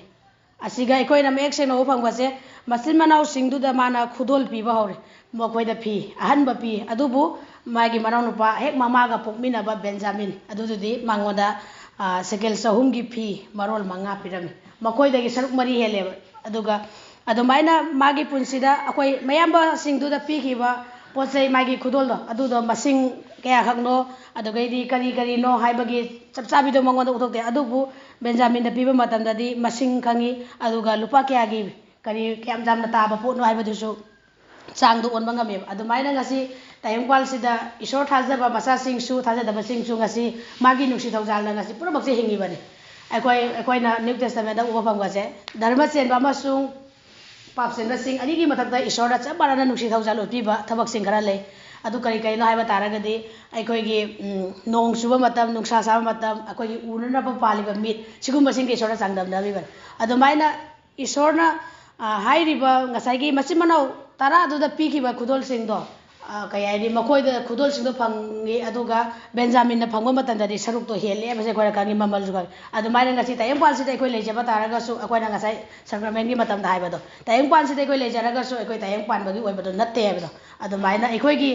ꯑꯁꯤꯒ ꯑꯩꯈꯣꯏꯅ ꯃꯌꯦꯛ ꯁꯦꯡꯅ ꯎꯕ ꯐꯪꯕꯁꯦ, ꯃꯆꯤꯟ ꯃꯅꯥꯎꯁꯤꯡꯗꯨꯗ ꯃꯥꯅ ꯈꯨꯗꯣꯜ ꯄꯤꯕ ꯍꯧꯔꯦ꯫ ꯃꯈꯣꯏꯗ ꯐꯤ ꯑꯍꯟꯕ ꯄꯤ, ꯑꯗꯨꯕꯨ ꯃꯥꯒꯤ ꯃꯅꯥꯎꯅꯨꯄꯥ ꯍꯦꯛ ꯃꯃꯥꯒ ꯄꯣꯛꯃꯤꯟꯅꯕ ꯕꯦꯟꯖꯥꯃꯤꯟ ꯑꯗꯨꯗꯨꯗꯤ ꯃꯉꯣꯟꯗ, ꯑ, ꯁꯦꯀꯦꯜ ꯆꯍꯨꯝꯒꯤ ꯐꯤ ꯃꯔꯣꯜ ꯃꯉꯥ ꯄꯤꯔꯝꯃꯤ꯫ ꯃꯈꯣꯏꯗꯒꯤ ꯁꯔꯨꯛ ꯃꯔꯤ ꯍꯦꯜꯂꯦꯕ꯫ ꯑꯗꯨꯒ ꯑꯗꯨꯃꯥꯏꯅ ꯃꯥꯒꯤ ꯄꯨꯟꯁꯤꯗ ꯑꯩꯈꯣꯏ ꯃꯌꯥꯝꯕꯁꯤꯡꯗꯨꯗ ꯄꯤꯈꯤꯕ ꯄꯣꯠ ꯆꯩ, ꯃꯥꯒꯤ ꯈꯨꯗꯣꯜꯗꯣ, ꯑꯗꯨꯗꯣ ꯃꯁꯤꯡ ꯀꯌꯥꯈꯛꯅꯣ, ꯑꯗꯨꯒꯩꯗꯤ ꯀꯔꯤ ꯀꯔꯤꯅꯣ ꯍꯥꯏꯕꯒꯤ ꯆꯞ ꯆꯥꯕꯤꯗꯣ ꯃꯉꯣꯟꯗ ꯎꯠꯊꯣꯛꯇꯦ꯫ ꯑꯗꯨꯕꯨ ꯕꯦꯟꯖꯥꯃꯤꯟꯗ ꯄꯤꯕ ꯃꯇꯝꯗꯗꯤ ꯃꯁꯤꯡ ꯈꯪꯉꯤ, ꯑꯗꯨꯒ ꯂꯨꯄꯥ ꯀꯌꯥꯒꯤ, ꯀꯔꯤ, ꯀꯌꯥꯝ ꯌꯥꯝꯅ ꯇꯥꯕ ꯄꯣꯠꯅꯣ ꯍꯥꯏꯕꯗꯨꯁꯨ ꯆꯥꯡꯗꯣ ꯑꯣꯟꯕ ꯉꯝꯃꯦꯕ꯫ ꯑꯗꯨꯃꯥꯏꯅ ꯉꯁꯤ ꯇꯥꯏꯕꯪꯄꯥꯟꯁꯤꯗ ꯏꯁꯣꯔ ꯊꯥꯖꯕ ꯃꯆꯥꯁꯤꯡꯁꯨ ꯊꯥꯖꯗꯕꯁꯤꯡꯁꯨ ꯉꯁꯤ ꯃꯥꯒꯤ ꯅꯨꯡꯁꯤ ꯊꯧꯖꯥꯜꯅ ꯉꯁꯤ ꯄꯨꯝꯅꯃꯛꯁꯦ ꯍꯤꯡꯉꯤꯕꯅꯤ꯫ ꯑꯩꯈꯣꯏ, ꯑꯩꯈꯣꯏꯅ ꯅ꯭ꯌꯨ ꯇꯦꯁꯇꯃꯦꯟꯗ ꯎꯕ ꯐꯪꯕꯁꯦ, ꯙꯔꯃ ꯆꯦꯟꯕ ꯑꯃꯁꯨꯡ ꯄꯥꯞ ꯆꯦꯟꯕꯁꯤꯡ ꯑꯅꯤꯒꯤ ꯃꯊꯛꯇ ꯏꯁꯣꯔꯅ ꯆꯞ ꯃꯥꯟꯅꯅ ꯅꯨꯡꯁꯤ ꯊꯧꯖꯥꯜ ꯎꯠꯄꯤꯕ ꯊꯕꯛꯁꯤꯡ ꯈꯔ ꯂꯩ꯫ ꯑꯗꯨ ꯀꯔꯤ ꯀꯔꯤꯅꯣ ꯍꯥꯏꯕ ꯇꯥꯔꯒꯗꯤ, ꯑꯩꯈꯣꯏꯒꯤ, ꯎꯝ, ꯅꯣꯡ ꯆꯨꯕ ꯃꯇꯝ, ꯅꯨꯡꯁꯥ ꯁꯥꯕ ꯃꯇꯝ, ꯑꯩꯈꯣꯏꯒꯤ ꯎꯅꯅꯕ ꯄꯥꯜꯂꯤꯕ ꯃꯤꯠ, ꯁꯤꯒꯨꯝꯕꯁꯤꯡꯒ ꯏꯁꯣꯔꯅ ꯆꯥꯡꯗꯝꯅꯕꯤꯕꯅꯤ꯫ ꯑꯗꯨꯃꯥꯏꯅ ꯏꯁꯣꯔꯅ, ꯑ, ꯍꯥꯏꯔꯤꯕ ꯉꯁꯥꯏꯒꯤ ꯃꯆꯤꯟ ꯃꯅꯥꯎ ꯇꯔꯥꯗꯨꯗ ꯄꯤꯈꯤꯕ ꯈꯨꯗꯣꯜꯁꯤꯡꯗꯣ, ꯑ, ꯀꯩ ꯍꯥꯏꯅꯤ, ꯃꯈꯣꯏꯗ ꯈꯨꯗꯣꯜꯁꯤꯡꯗꯣ ꯐꯪꯉꯤ, ꯑꯗꯨꯒ ꯕꯦꯟꯖꯥꯃꯤꯟꯅ ꯐꯪꯕ ꯃꯇꯝꯗꯗꯤ ꯁꯔꯨꯛꯇꯣ ꯍꯦꯜꯂꯦ ꯍꯥꯏꯕꯁꯦ ꯑꯩꯈꯣꯏꯅ ꯈꯪꯉꯤ, ꯃꯃꯜꯁꯨ ꯈꯪꯉꯤ꯫ ꯑꯗꯨꯃꯥꯏꯅ ꯉꯁꯤ ꯇꯥꯏꯕꯪꯄꯥꯟꯁꯤꯗ ꯑꯩꯈꯣꯏ ꯂꯩꯖꯕ ꯇꯥꯔꯒꯁꯨ, ꯑꯩꯈꯣꯏꯅ ꯉꯁꯥꯏ ꯁꯪꯀ꯭ꯔꯃꯦꯟꯒꯤ ꯃꯇꯝꯗ ꯍꯥꯏꯕꯗꯣ, ꯇꯥꯏꯕꯪꯄꯥꯟꯁꯤꯗ ꯑꯩꯈꯣꯏ ꯂꯩꯖꯔꯒꯁꯨ ꯑꯩꯈꯣꯏ ꯇꯥꯏꯕꯪꯄꯥꯟꯕꯒꯤ ꯑꯣꯏꯕꯗꯣ ꯅꯠꯇꯦ ꯍꯥꯏꯕꯗꯣ, ꯑꯗꯨꯃꯥꯏꯅ ꯑꯩꯈꯣꯏꯒꯤ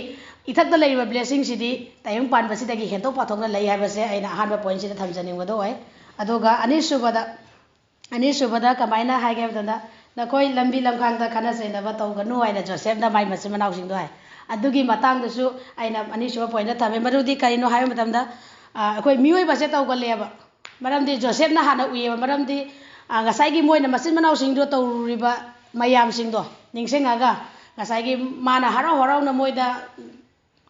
ꯏꯊꯛꯇ ꯂꯩꯔꯤꯕ ꯕ꯭ꯂꯦꯁꯤꯡꯁꯤꯗꯤ ꯇꯥꯏꯕꯪꯄꯥꯟꯕꯁꯤꯗꯒꯤ ꯍꯦꯟꯗꯣꯛ ꯄꯥꯊꯣꯛꯅ ꯂꯩ ꯍꯥꯏꯕꯁꯦ ꯑꯩꯅ ꯑꯍꯥꯟꯕ ꯄꯣꯏꯟꯁꯤꯗ ꯊꯝꯖꯅꯤꯡꯕꯗꯣ ꯑꯣꯏ꯫ ꯑꯗꯨꯒ ꯑꯅꯤꯁꯨꯕꯗ, ꯑꯅꯤꯁꯨꯕꯗ ꯀꯃꯥꯏꯅ ꯍꯥꯏꯒꯦ ꯍꯥꯏꯕ ꯃꯇꯝꯗ, ꯅꯈꯣꯏ ꯂꯝꯕꯤ ꯂꯝꯈꯥꯡꯗ ꯈꯠꯅ ꯆꯩꯅꯕ ꯇꯧꯒꯅꯨ ꯍꯥꯏꯅ ꯖꯣꯁꯦꯐꯅ ꯃꯥꯏ ꯃꯆꯤꯟ ꯃꯅꯥꯎꯁꯤꯡꯗꯣ ꯍꯥꯏ꯫ ꯑꯗꯨꯒꯤ ꯃꯇꯥꯡꯗꯁꯨ ꯑꯩꯅ ꯑꯅꯤꯁꯨꯕ ꯄꯣꯏꯟꯗ ꯊꯝꯃꯦ꯫ ꯃꯗꯨꯗꯤ ꯀꯔꯤꯅꯣ ꯍꯥꯏꯕ ꯃꯇꯝꯗ, ꯑ, ꯑꯩꯈꯣꯏ ꯃꯤꯑꯣꯏꯕꯁꯦ ꯇꯧꯒꯜꯂꯦꯕ꯫ ꯃꯔꯝꯗꯤ ꯖꯣꯁꯦꯐꯅ ꯍꯥꯟꯅ ꯎꯏꯌꯦꯕ꯫ ꯃꯔꯝꯗꯤ, ꯑ, ꯉꯁꯥꯏꯒꯤ ꯃꯣꯏꯅ ꯃꯆꯤꯟ ꯃꯅꯥꯎꯁꯤꯡꯗꯣ ꯇꯧꯔꯨꯔꯤꯕ ꯃꯌꯥꯝꯁꯤꯡꯗꯣ ꯅꯤꯡꯁꯤꯡꯉꯒ, ꯉꯁꯥꯏꯒꯤ ꯃꯥꯅ ꯍꯔꯥꯎ ꯍꯔꯥꯎꯅ ꯃꯣꯏꯗ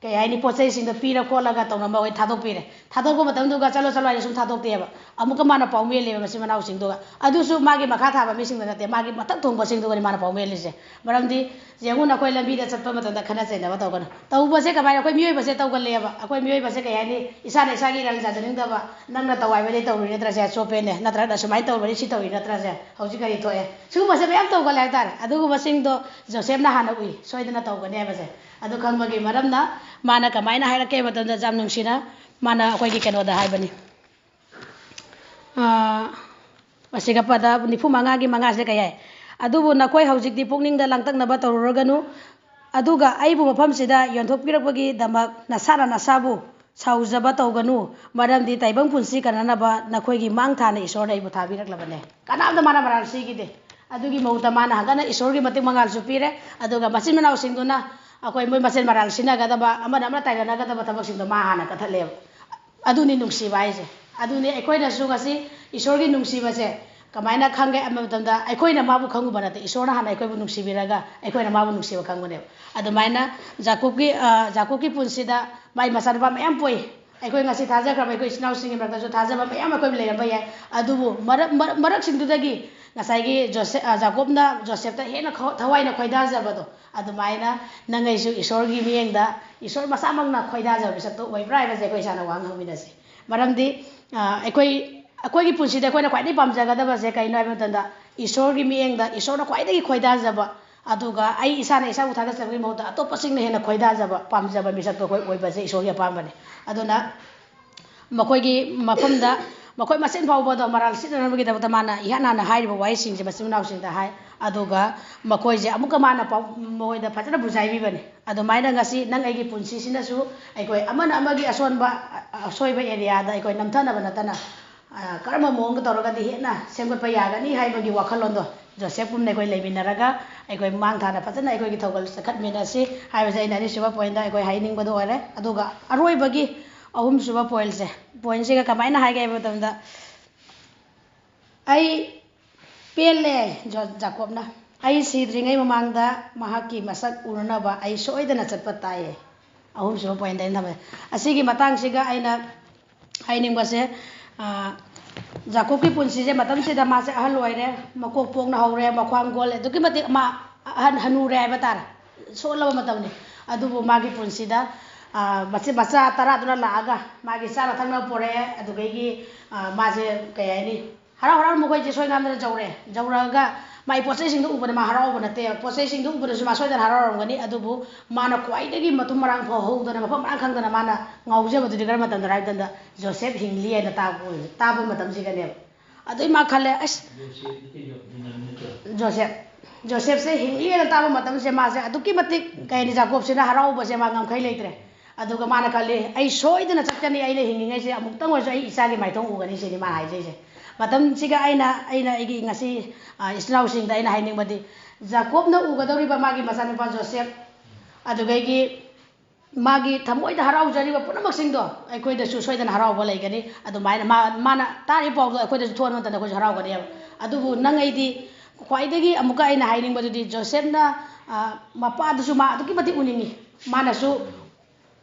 ꯀꯩ ꯍꯥꯏꯅꯤ, ꯄꯣꯠ ꯆꯩꯁꯤꯡꯗꯣ ꯄꯤꯔ ꯈꯣꯠꯂꯒ ꯇꯧꯅꯕ ꯑꯩꯈꯣꯏ ꯊꯥꯗꯣꯛꯄꯤꯔꯦ꯫ ꯊꯥꯗꯣꯛꯄ ꯃꯇꯝꯗꯨꯒ "ꯆꯠꯂꯣ, ꯆꯠꯂꯣ" ꯍꯥꯏꯅ ꯁꯨꯝ ꯊꯥꯗꯣꯛꯇꯦꯕ꯫ ꯑꯃꯨꯛꯀ ꯃꯥꯅ ꯄꯥꯎꯃꯤ ꯂꯩꯕ ꯃꯆꯤꯟ ꯃꯅꯥꯎꯁꯤꯡꯗꯨꯒ꯫ ꯑꯗꯨꯁꯨ ꯃꯥꯒꯤ ꯃꯈꯥ ꯊꯥꯕ ꯃꯤꯁꯤꯡꯗ ꯅꯠꯇꯦ, ꯃꯥꯒꯤ ꯃꯊꯛ ꯊꯣꯡꯕꯁꯤꯡꯗꯨꯒꯅꯤ ꯃꯥꯅ ꯄꯥꯎꯃꯤ ꯂꯩꯔꯤꯁꯦ꯫ ꯃꯔꯝꯗꯤ ꯌꯦꯡꯉꯨꯅ, ꯑꯩꯈꯣꯏ ꯂꯝꯕꯤꯗ ꯆꯠꯄ ꯃꯇꯝꯗ ꯈꯠꯅ ꯆꯩꯅꯕ ꯇꯧꯒꯅꯨ꯫ ꯇꯧꯕꯁꯦ ꯀꯃꯥꯏꯅ? ꯑꯩꯈꯣꯏ ꯃꯤꯑꯣꯏꯕꯁꯦ ꯇꯧꯒꯜꯂꯦꯕ꯫ ꯑꯩꯈꯣꯏ ꯃꯤꯑꯣꯏꯕꯁꯦ ꯀꯩ ꯍꯥꯏꯅꯤ, ꯏꯁꯥꯅ ꯏꯁꯥꯒꯤ ꯏꯔꯥꯜ ꯆꯥꯖꯅꯤꯡꯗꯕ, ꯅꯪꯅ ꯇꯧ ꯍꯥꯏꯕꯗꯤ ꯇꯧꯔꯨꯏ ꯅꯠꯇ꯭ꯔꯁꯦ, ꯑꯆꯣꯞꯄꯦꯅꯦ, ꯅꯠꯇ꯭ꯔꯒꯅ ꯁꯨꯃꯥꯏꯅ ꯇꯧꯕꯅꯤ, ꯁꯤ ꯇꯧꯔꯤ ꯅꯠꯇ꯭ꯔꯁꯦ, ꯍꯧꯖꯤꯛ ꯀꯔꯤ ꯊꯣꯛꯑꯦ? ꯁꯤꯒꯨꯝꯕꯁꯦ ꯃꯌꯥꯝ ꯇꯧꯒꯜꯂꯦ ꯍꯥꯏꯇꯥꯔꯦ꯫ ꯑꯗꯨꯒꯨꯝꯕꯁꯤꯡꯗꯣ ꯖꯣꯁꯦꯐꯅ ꯍꯥꯟꯅ ꯎꯏ, ꯁꯣꯏꯗꯅ ꯇꯧꯒꯅꯤ ꯍꯥꯏꯕꯁꯦ꯫ ꯑꯗꯨ ꯈꯪꯕꯒꯤ ꯃꯔꯝꯅ ꯃꯥꯅ ꯀꯃꯥꯏꯅ ꯍꯥꯏꯔꯛꯀꯦ ꯍꯥꯏꯕ ꯃꯇꯝꯗ, ꯌꯥꯝ ꯅꯨꯡꯁꯤꯅ ꯃꯥꯅ ꯑꯩꯈꯣꯏꯒꯤ ꯀꯩꯅꯣꯗ ꯍꯥꯏꯕꯅꯤ꯫ ꯑꯥ, ꯃꯁꯤꯒ ꯄꯗ ꯅꯤꯐꯨ ꯃꯉꯥꯒꯤ ꯃꯉꯥꯁꯦ ꯀꯩ ꯍꯥꯏ? "ꯑꯗꯨꯕꯨ ꯅꯈꯣꯏ ꯍꯧꯖꯤꯛꯇꯤ ꯄꯨꯛꯅꯤꯡꯗ ꯂꯥꯡꯇꯛꯅꯕ ꯇꯧꯔꯨꯔꯒꯅꯨ, ꯑꯗꯨꯒ ꯑꯩꯕꯨ ꯃꯐꯝꯁꯤꯗ ꯌꯣꯟꯊꯣꯛꯄꯤꯔꯛꯄꯒꯤꯗꯃꯛ ꯅꯁꯥꯅ ꯅꯁꯥꯕꯨ ꯁꯥꯎꯖꯕ ꯇꯧꯒꯅꯨ, ꯃꯔꯝꯗꯤ ꯇꯥꯏꯕꯪ ꯄꯨꯟꯁꯤ ꯀꯟꯅꯅꯕ ꯅꯈꯣꯏꯒꯤ ꯃꯥꯡ ꯊꯥꯅ ꯏꯁꯣꯔꯅ ꯑꯩꯕꯨ ꯊꯥꯕꯤꯔꯛꯂꯕꯅꯦ"꯫ ꯀꯅꯥꯝꯇ ꯃꯥꯅ ꯃꯔꯥꯜ ꯁꯤꯈꯤꯗꯦ꯫ ꯑꯗꯨꯒꯤ ꯃꯍꯨꯠꯇ ꯃꯥꯅ ꯍꯟꯒꯠꯅ ꯏꯁꯣꯔꯒꯤ ꯃꯇꯤꯛ ꯃꯉꯥꯜꯁꯨ ꯄꯤꯔꯦ꯫ ꯑꯗꯨꯒ ꯃꯆꯤꯟ ꯃꯅꯥꯎꯁꯤꯡꯗꯨꯅ ꯑꯩꯈꯣꯏ ꯃꯣꯏ ꯃꯁꯦꯟ ꯃꯔꯥꯜ ꯁꯤꯟꯅꯒꯗꯕ, ꯑꯃꯅ ꯑꯃꯅ ꯇꯥꯏꯅꯅꯒꯗꯕ ꯊꯕꯛꯁꯤꯡꯗꯣ ꯃꯥ ꯍꯥꯟꯅ ꯀꯠꯊꯠꯂꯦꯕ꯫ ꯑꯗꯨꯅꯤ ꯅꯨꯡꯁꯤꯕ ꯍꯥꯏꯁꯦ꯫ ꯑꯗꯨꯅꯤ ꯑꯩꯈꯣꯏꯅꯁꯨ ꯉꯁꯤ ꯏꯁꯣꯔꯒꯤ ꯅꯨꯡꯁꯤꯕꯁꯦ ꯀꯃꯥꯏꯅ ꯈꯪꯒꯦ ꯍꯥꯏꯕ ꯃꯇꯝꯗ, ꯑꯩꯈꯣꯏꯅ ꯃꯥꯕꯨ ꯈꯪꯉꯨꯕ ꯅꯠꯇꯦ, ꯏꯁꯣꯔꯅ ꯍꯥꯟꯅ ꯑꯩꯈꯣꯏꯕꯨ ꯅꯨꯡꯁꯤꯕꯤꯔꯒ ꯑꯩꯈꯣꯏꯅ ꯃꯥꯕꯨ ꯅꯨꯡꯁꯤꯕ ꯈꯪꯕꯅꯦꯕ꯫ ꯑꯗꯨꯃꯥꯏꯅ ꯖꯥꯀꯣꯕꯀꯤ, ꯑ, ꯖꯥꯀꯣꯕꯀꯤ ꯄꯨꯟꯁꯤꯗ ꯃꯥꯏ ꯃꯆꯥꯅꯨꯄꯥ ꯃꯌꯥꯝ ꯄꯣꯛꯏ꯫ ꯑꯩꯈꯣꯏ ꯉꯁꯤ ꯊꯥꯖꯈ꯭ꯔꯕ ꯑꯩꯈꯣꯏ ꯏꯆꯤꯟ ꯏꯅꯥꯎꯁꯤꯡꯒꯤ ꯃꯔꯛꯇꯁꯨ ꯊꯥꯖꯕ ꯃꯌꯥꯝ ꯑꯩꯈꯣꯏ ꯂꯩꯔꯝꯕ ꯌꯥꯏ꯫ ꯑꯗꯨꯕꯨ ꯃꯔꯛ-, ꯃꯔꯛ-, ꯃꯔꯛꯁꯤꯡꯗꯨꯗꯒꯤ ꯉꯁꯥꯏꯒꯤ ꯖꯣꯁꯦ-, ꯑ, ꯖꯥꯀꯣꯕꯅ ꯖꯣꯁꯦꯐꯇ ꯍꯦꯟꯅ ꯈ-, ꯊꯋꯥꯏꯅ ꯈꯣꯏꯗꯥꯖꯕꯗꯣ, ꯑꯗꯨꯃꯥꯏꯅ ꯅꯪ ꯑꯩꯁꯨ ꯏꯁꯣꯔꯒꯤ ꯃꯤꯠꯌꯦꯡꯗ ꯏꯁꯣꯔ ꯃꯁꯥꯃꯛꯅ ꯈꯣꯏꯗꯥꯖꯕ ꯃꯤꯁꯛꯇꯣ ꯑꯣꯏꯕ꯭ꯔꯥ ꯍꯥꯏꯕꯁꯦ ꯑꯩꯈꯣꯏ ꯏꯁꯥꯅ ꯋꯥ ꯍꯪꯃꯤꯟꯅꯁꯤ꯫ ꯃꯔꯝꯗꯤ, ꯑ, ꯑꯩꯈꯣꯏ, ꯑꯩꯈꯣꯏꯒꯤ ꯄꯨꯟꯁꯤꯗ ꯑꯩꯈꯣꯏꯅ ꯈ꯭ꯋꯥꯏꯗꯒꯤ ꯄꯥꯝꯖꯒꯗꯕꯁꯦ ꯀꯩꯅꯣ ꯍꯥꯏꯕ ꯃꯇꯝꯗ, ꯏꯁꯣꯔꯒꯤ ꯃꯤꯠꯌꯦꯡꯗ ꯏꯁꯣꯔꯅ ꯈ꯭ꯋꯥꯏꯗꯒꯤ ꯈꯣꯏꯗꯥꯖꯕ, ꯑꯗꯨꯒ ꯑꯩ ꯏꯁꯥꯅ ꯏꯁꯥꯕꯨ ꯊꯥꯒꯠꯆꯕꯒꯤ ꯃꯍꯨꯠꯇ ꯑꯇꯣꯞꯄꯁꯤꯡꯅ ꯍꯦꯟꯅ ꯈꯣꯏꯗꯥꯖꯕ, ꯄꯥꯝꯖꯕ ꯃꯤꯁꯛꯇꯣ ꯑꯩꯈꯣꯏ ꯑꯣꯏꯕꯁꯦ ꯏꯁꯣꯔꯒꯤ ꯑꯄꯥꯝꯕꯅꯤ꯫ ꯑꯗꯨꯅ ꯃꯈꯣꯏꯒꯤ ꯃꯐꯝꯗ ꯃꯈꯣꯏ ꯃꯁꯦꯟ ꯐꯥꯎꯕꯗ ꯃꯔꯥꯜ ꯁꯤꯟꯅꯅꯕꯒꯤꯗꯃꯛꯇ ꯃꯥꯅ ꯏꯍꯥꯟ ꯍꯥꯟꯅ ꯍꯥꯏꯔꯤꯕ ꯋꯥꯍꯩꯁꯤꯡꯁꯦ ꯃꯆꯤꯟ ꯃꯅꯥꯎꯁꯤꯡꯗ ꯍꯥꯏ꯫ ꯑꯗꯨꯒ ꯃꯈꯣꯏꯁꯦ ꯑꯃꯨꯛꯀ ꯃꯥꯅ ꯄꯥꯎ-, ꯃꯈꯣꯏꯗ ꯐꯖꯅ ꯕꯨꯖꯥꯏꯕꯤꯕꯅꯤ꯫ ꯑꯗꯨꯃꯥꯏꯅ ꯉꯁꯤ ꯅꯪ ꯑꯩꯒꯤ ꯄꯨꯟꯁꯤꯁꯤꯅꯁꯨ ꯑꯩꯈꯣꯏ ꯑꯃꯅ ꯑꯃꯒꯤ ꯑꯁꯣꯟꯕ, ꯑ-, ꯑꯁꯣꯏꯕ ꯑꯦꯔꯤꯌꯥꯗ ꯑꯩꯈꯣꯏ ꯅꯝꯊꯅꯕ ꯅꯠꯇꯅ, ꯑ, ꯀꯔꯝꯕ ꯃꯑꯣꯡꯗ ꯇꯧꯔꯒꯗꯤ ꯍꯦꯟꯅ ꯁꯦꯝꯒꯠꯄ ꯌꯥꯒꯅꯤ ꯍꯥꯏꯕꯒꯤ ꯋꯥꯈꯜꯂꯣꯟꯗꯣ ꯖꯣꯁꯦꯐ ꯄꯨꯝꯅ ꯑꯩꯈꯣꯏ ꯂꯩꯃꯤꯟꯅꯔꯒ ꯑꯩꯈꯣꯏ ꯃꯥꯡ ꯊꯥꯅ ꯐꯖꯅ ꯑꯩꯈꯣꯏꯒꯤ ꯊꯧꯒꯜ ꯆꯠꯈꯠꯃꯤꯟꯅꯁꯤ ꯍꯥꯏꯕꯁꯦ ꯑꯩꯅ ꯑꯅꯤꯁꯨꯕ ꯄꯣꯏꯟꯗ ꯑꯩꯈꯣꯏ ꯍꯥꯏꯅꯤꯡꯕꯗꯣ ꯑꯣꯏꯔꯦ꯫ ꯑꯗꯨꯒ ꯑꯔꯣꯏꯕꯒꯤ ꯑꯍꯨꯝꯁꯨꯕ ꯄꯣꯏꯟꯁꯦ, ꯄꯣꯏꯟꯁꯤꯒ ꯀꯃꯥꯏꯅ ꯍꯥꯏꯒꯦ ꯍꯥꯏꯕ ꯃꯇꯝꯗ, "ꯑꯩ ꯄꯦꯜꯂꯦ", ꯖꯣ-, ꯖꯥꯀꯣꯕꯅ, "ꯑꯩ ꯁꯤꯗ꯭ꯔꯤꯉꯩ ꯃꯃꯥꯡꯗ ꯃꯍꯥꯛꯀꯤ ꯃꯁꯛ ꯎꯅꯅꯕ ꯑꯩ ꯁꯣꯏꯗꯅ ꯆꯠꯄ ꯇꯥꯏꯌꯦ"꯫ ꯑꯍꯨꯝꯁꯨꯕ ꯄꯣꯏꯟꯗ ꯑꯩꯅ ꯊꯝꯃꯦ꯫ ꯑꯁꯤꯒꯤ ꯃꯇꯥꯡꯁꯤꯒ ꯑꯩꯅ ꯍꯥꯏꯅꯤꯡꯕꯁꯦ, ꯖꯥꯀꯣꯕꯀꯤ ꯄꯨꯟꯁꯤꯁꯦ ꯃꯇꯝꯁꯤꯗ ꯃꯥꯁꯦ ꯑꯍꯜ ꯑꯣꯏꯔꯦ, ꯃꯀꯣꯛ ꯄꯣꯛꯅ ꯍꯧꯔꯦ, ꯃꯈ꯭ꯋꯥꯡ ꯀꯣꯜꯂꯦ, ꯑꯗꯨꯛꯀꯤ ꯃꯇꯤꯛ ꯃꯥ ꯑꯍꯟ ꯍꯅꯨꯔꯦ ꯍꯥꯏꯕ ꯇꯥꯔꯦ, ꯁꯣꯜꯂꯕ ꯃꯇꯝꯅꯤ꯫ ꯑꯗꯨꯕꯨ ꯃꯥꯒꯤ ꯄꯨꯟꯁꯤꯗ ꯃꯆꯤꯟ ꯃꯆꯥ ꯇꯔꯥꯗꯨꯅ ꯂꯥꯛꯑꯒ ꯃꯥꯒꯤ ꯆꯥꯅ ꯊꯛꯅꯕ ꯄꯨꯔꯛꯑꯦ꯫ ꯑꯗꯨꯗꯒꯤ ꯃꯥꯁꯦ ꯀꯩ ꯍꯥꯏꯅꯤ, ꯍꯔꯥꯎ ꯍꯔꯥꯎ ꯃꯈꯣꯏꯁꯦ ꯁꯣꯏ ꯉꯥꯝꯗꯅ ꯌꯧꯔꯦ꯫ ꯌꯧꯔꯛꯑꯒ ꯃꯥꯒꯤ ꯄꯣꯠ ꯆꯩꯁꯤꯡꯗꯣ ꯎꯕꯗ ꯃꯥ ꯍꯔꯥꯎꯕ ꯅꯠꯇꯦ, ꯄꯣꯠ ꯆꯩꯁꯤꯡꯗꯣ ꯎꯕꯗꯁꯨ ꯃꯥ ꯁꯣꯏꯗꯅ ꯍꯔꯥꯎꯔꯝꯒꯅꯤ꯫ ꯑꯗꯨꯕꯨ ꯃꯥꯅ ꯈ꯭ꯋꯥꯏꯗꯒꯤ ꯃꯇꯨꯡ ꯃꯔꯥꯡ ꯐꯍꯧꯗꯅ, ꯃꯐꯝ ꯃꯔꯥꯡ ꯈꯪꯗꯅ ꯃꯥꯅ ꯉꯥꯎꯖꯕꯗꯨꯗꯤ ꯀꯔꯝꯕ ꯃꯇꯝꯗ ꯍꯥꯏꯕ ꯃꯇꯝꯗ, ꯖꯣꯁꯦꯐ ꯍꯤꯡꯂꯤ ꯍꯥꯏꯅ ꯇꯥꯕ ꯑꯣꯏ-, ꯇꯥꯕ ꯃꯇꯝꯁꯤꯒꯅꯦꯕ꯫ ꯑꯗꯨꯏ ꯃꯥ ꯈꯜꯂꯦ, "ꯑꯁ, ꯖꯣꯁꯦꯐ, ꯖꯣꯁꯦꯐꯁꯦ ꯍꯤꯡꯂꯤ ꯍꯥꯏꯅ ꯇꯥꯕ ꯃꯇꯝꯁꯦ ꯃꯥꯁꯦ ꯑꯗꯨꯛꯀꯤ ꯃꯇꯤꯛ ꯀꯩ ꯍꯥꯏꯅꯤ, ꯖꯥꯀꯣꯕꯁꯤꯅ ꯍꯔꯥꯎꯕꯁꯦ ꯃꯥ ꯉꯝꯈꯩ ꯂꯩꯇ꯭ꯔꯦ꯫ ꯑꯗꯨꯒ ꯃꯥꯅ ꯈꯜꯂꯤ, 'ꯑꯩ ꯁꯣꯏꯗꯅ ꯆꯠꯀꯅꯤ, ꯑꯩꯅ ꯍꯤꯡꯉꯤꯉꯩꯁꯦ ꯑꯃꯨꯛꯇꯪ ꯑꯣꯏꯔꯁꯨ ꯑꯩ ꯏꯆꯥꯒꯤ ꯃꯥꯏꯊꯣꯡ ꯎꯒꯅꯤ,' ꯁꯤꯅꯤ ꯃꯥꯅ ꯍꯥꯏꯖꯩꯁꯦ꯫ ꯃꯇꯝꯁꯤꯒ ꯑꯩꯅ, ꯑꯩꯅ ꯑꯩꯒꯤ ꯉꯁꯤ, ꯑ, ꯏꯆꯤꯟ ꯏꯅꯥꯎꯁꯤꯡꯗ ꯑꯩꯅ ꯍꯥꯏꯅꯤꯡꯕꯗꯤ, ꯖꯥꯀꯣꯕꯅ ꯎꯒꯗꯧꯔꯤꯕ ꯃꯥꯒꯤ ꯃꯆꯥꯅꯨꯄꯥ ꯖꯣꯁꯦꯐ, ꯑꯗꯨꯗꯒꯤ ꯃꯥꯒꯤ ꯊꯃꯣꯏꯗ ꯍꯔꯥꯎꯖꯔꯤꯕ ꯄꯨꯝꯅꯃꯛꯁꯤꯡꯗꯣ ꯑꯩꯈꯣꯏꯗꯁꯨ ꯁꯣꯏꯗꯅ ꯍꯔꯥꯎꯕ ꯂꯩꯒꯅꯤ꯫ ꯑꯗꯨꯃꯥꯏꯅ ꯃꯥ-, ꯃꯥꯅ ꯇꯥꯔꯤꯕ ꯄꯥꯎꯗꯣ ꯑꯩꯈꯣꯏꯗꯁꯨ ꯊꯣꯛꯍꯟꯕ ꯃꯇꯝꯗ ꯑꯩꯈꯣꯏꯁꯨ ꯍꯔꯥꯎꯒꯅꯦꯕ꯫ ꯑꯗꯨꯕꯨ ꯅꯪ ꯑꯩꯗꯤ ꯈ꯭ꯋꯥꯏꯗꯒꯤ ꯑꯃꯨꯛꯀ ꯑꯩꯅ ꯍꯥꯏꯅꯤꯡꯕꯗꯨꯗꯤ, ꯖꯣꯁꯦꯐꯅ, ꯑ, ꯃꯄꯥꯗꯨꯁꯨ ꯃꯥ ꯑꯗꯨꯛꯀꯤ ꯃꯇꯤꯛ ꯎꯅꯤꯡꯉꯤ꯫ ꯃꯥꯅꯁꯨ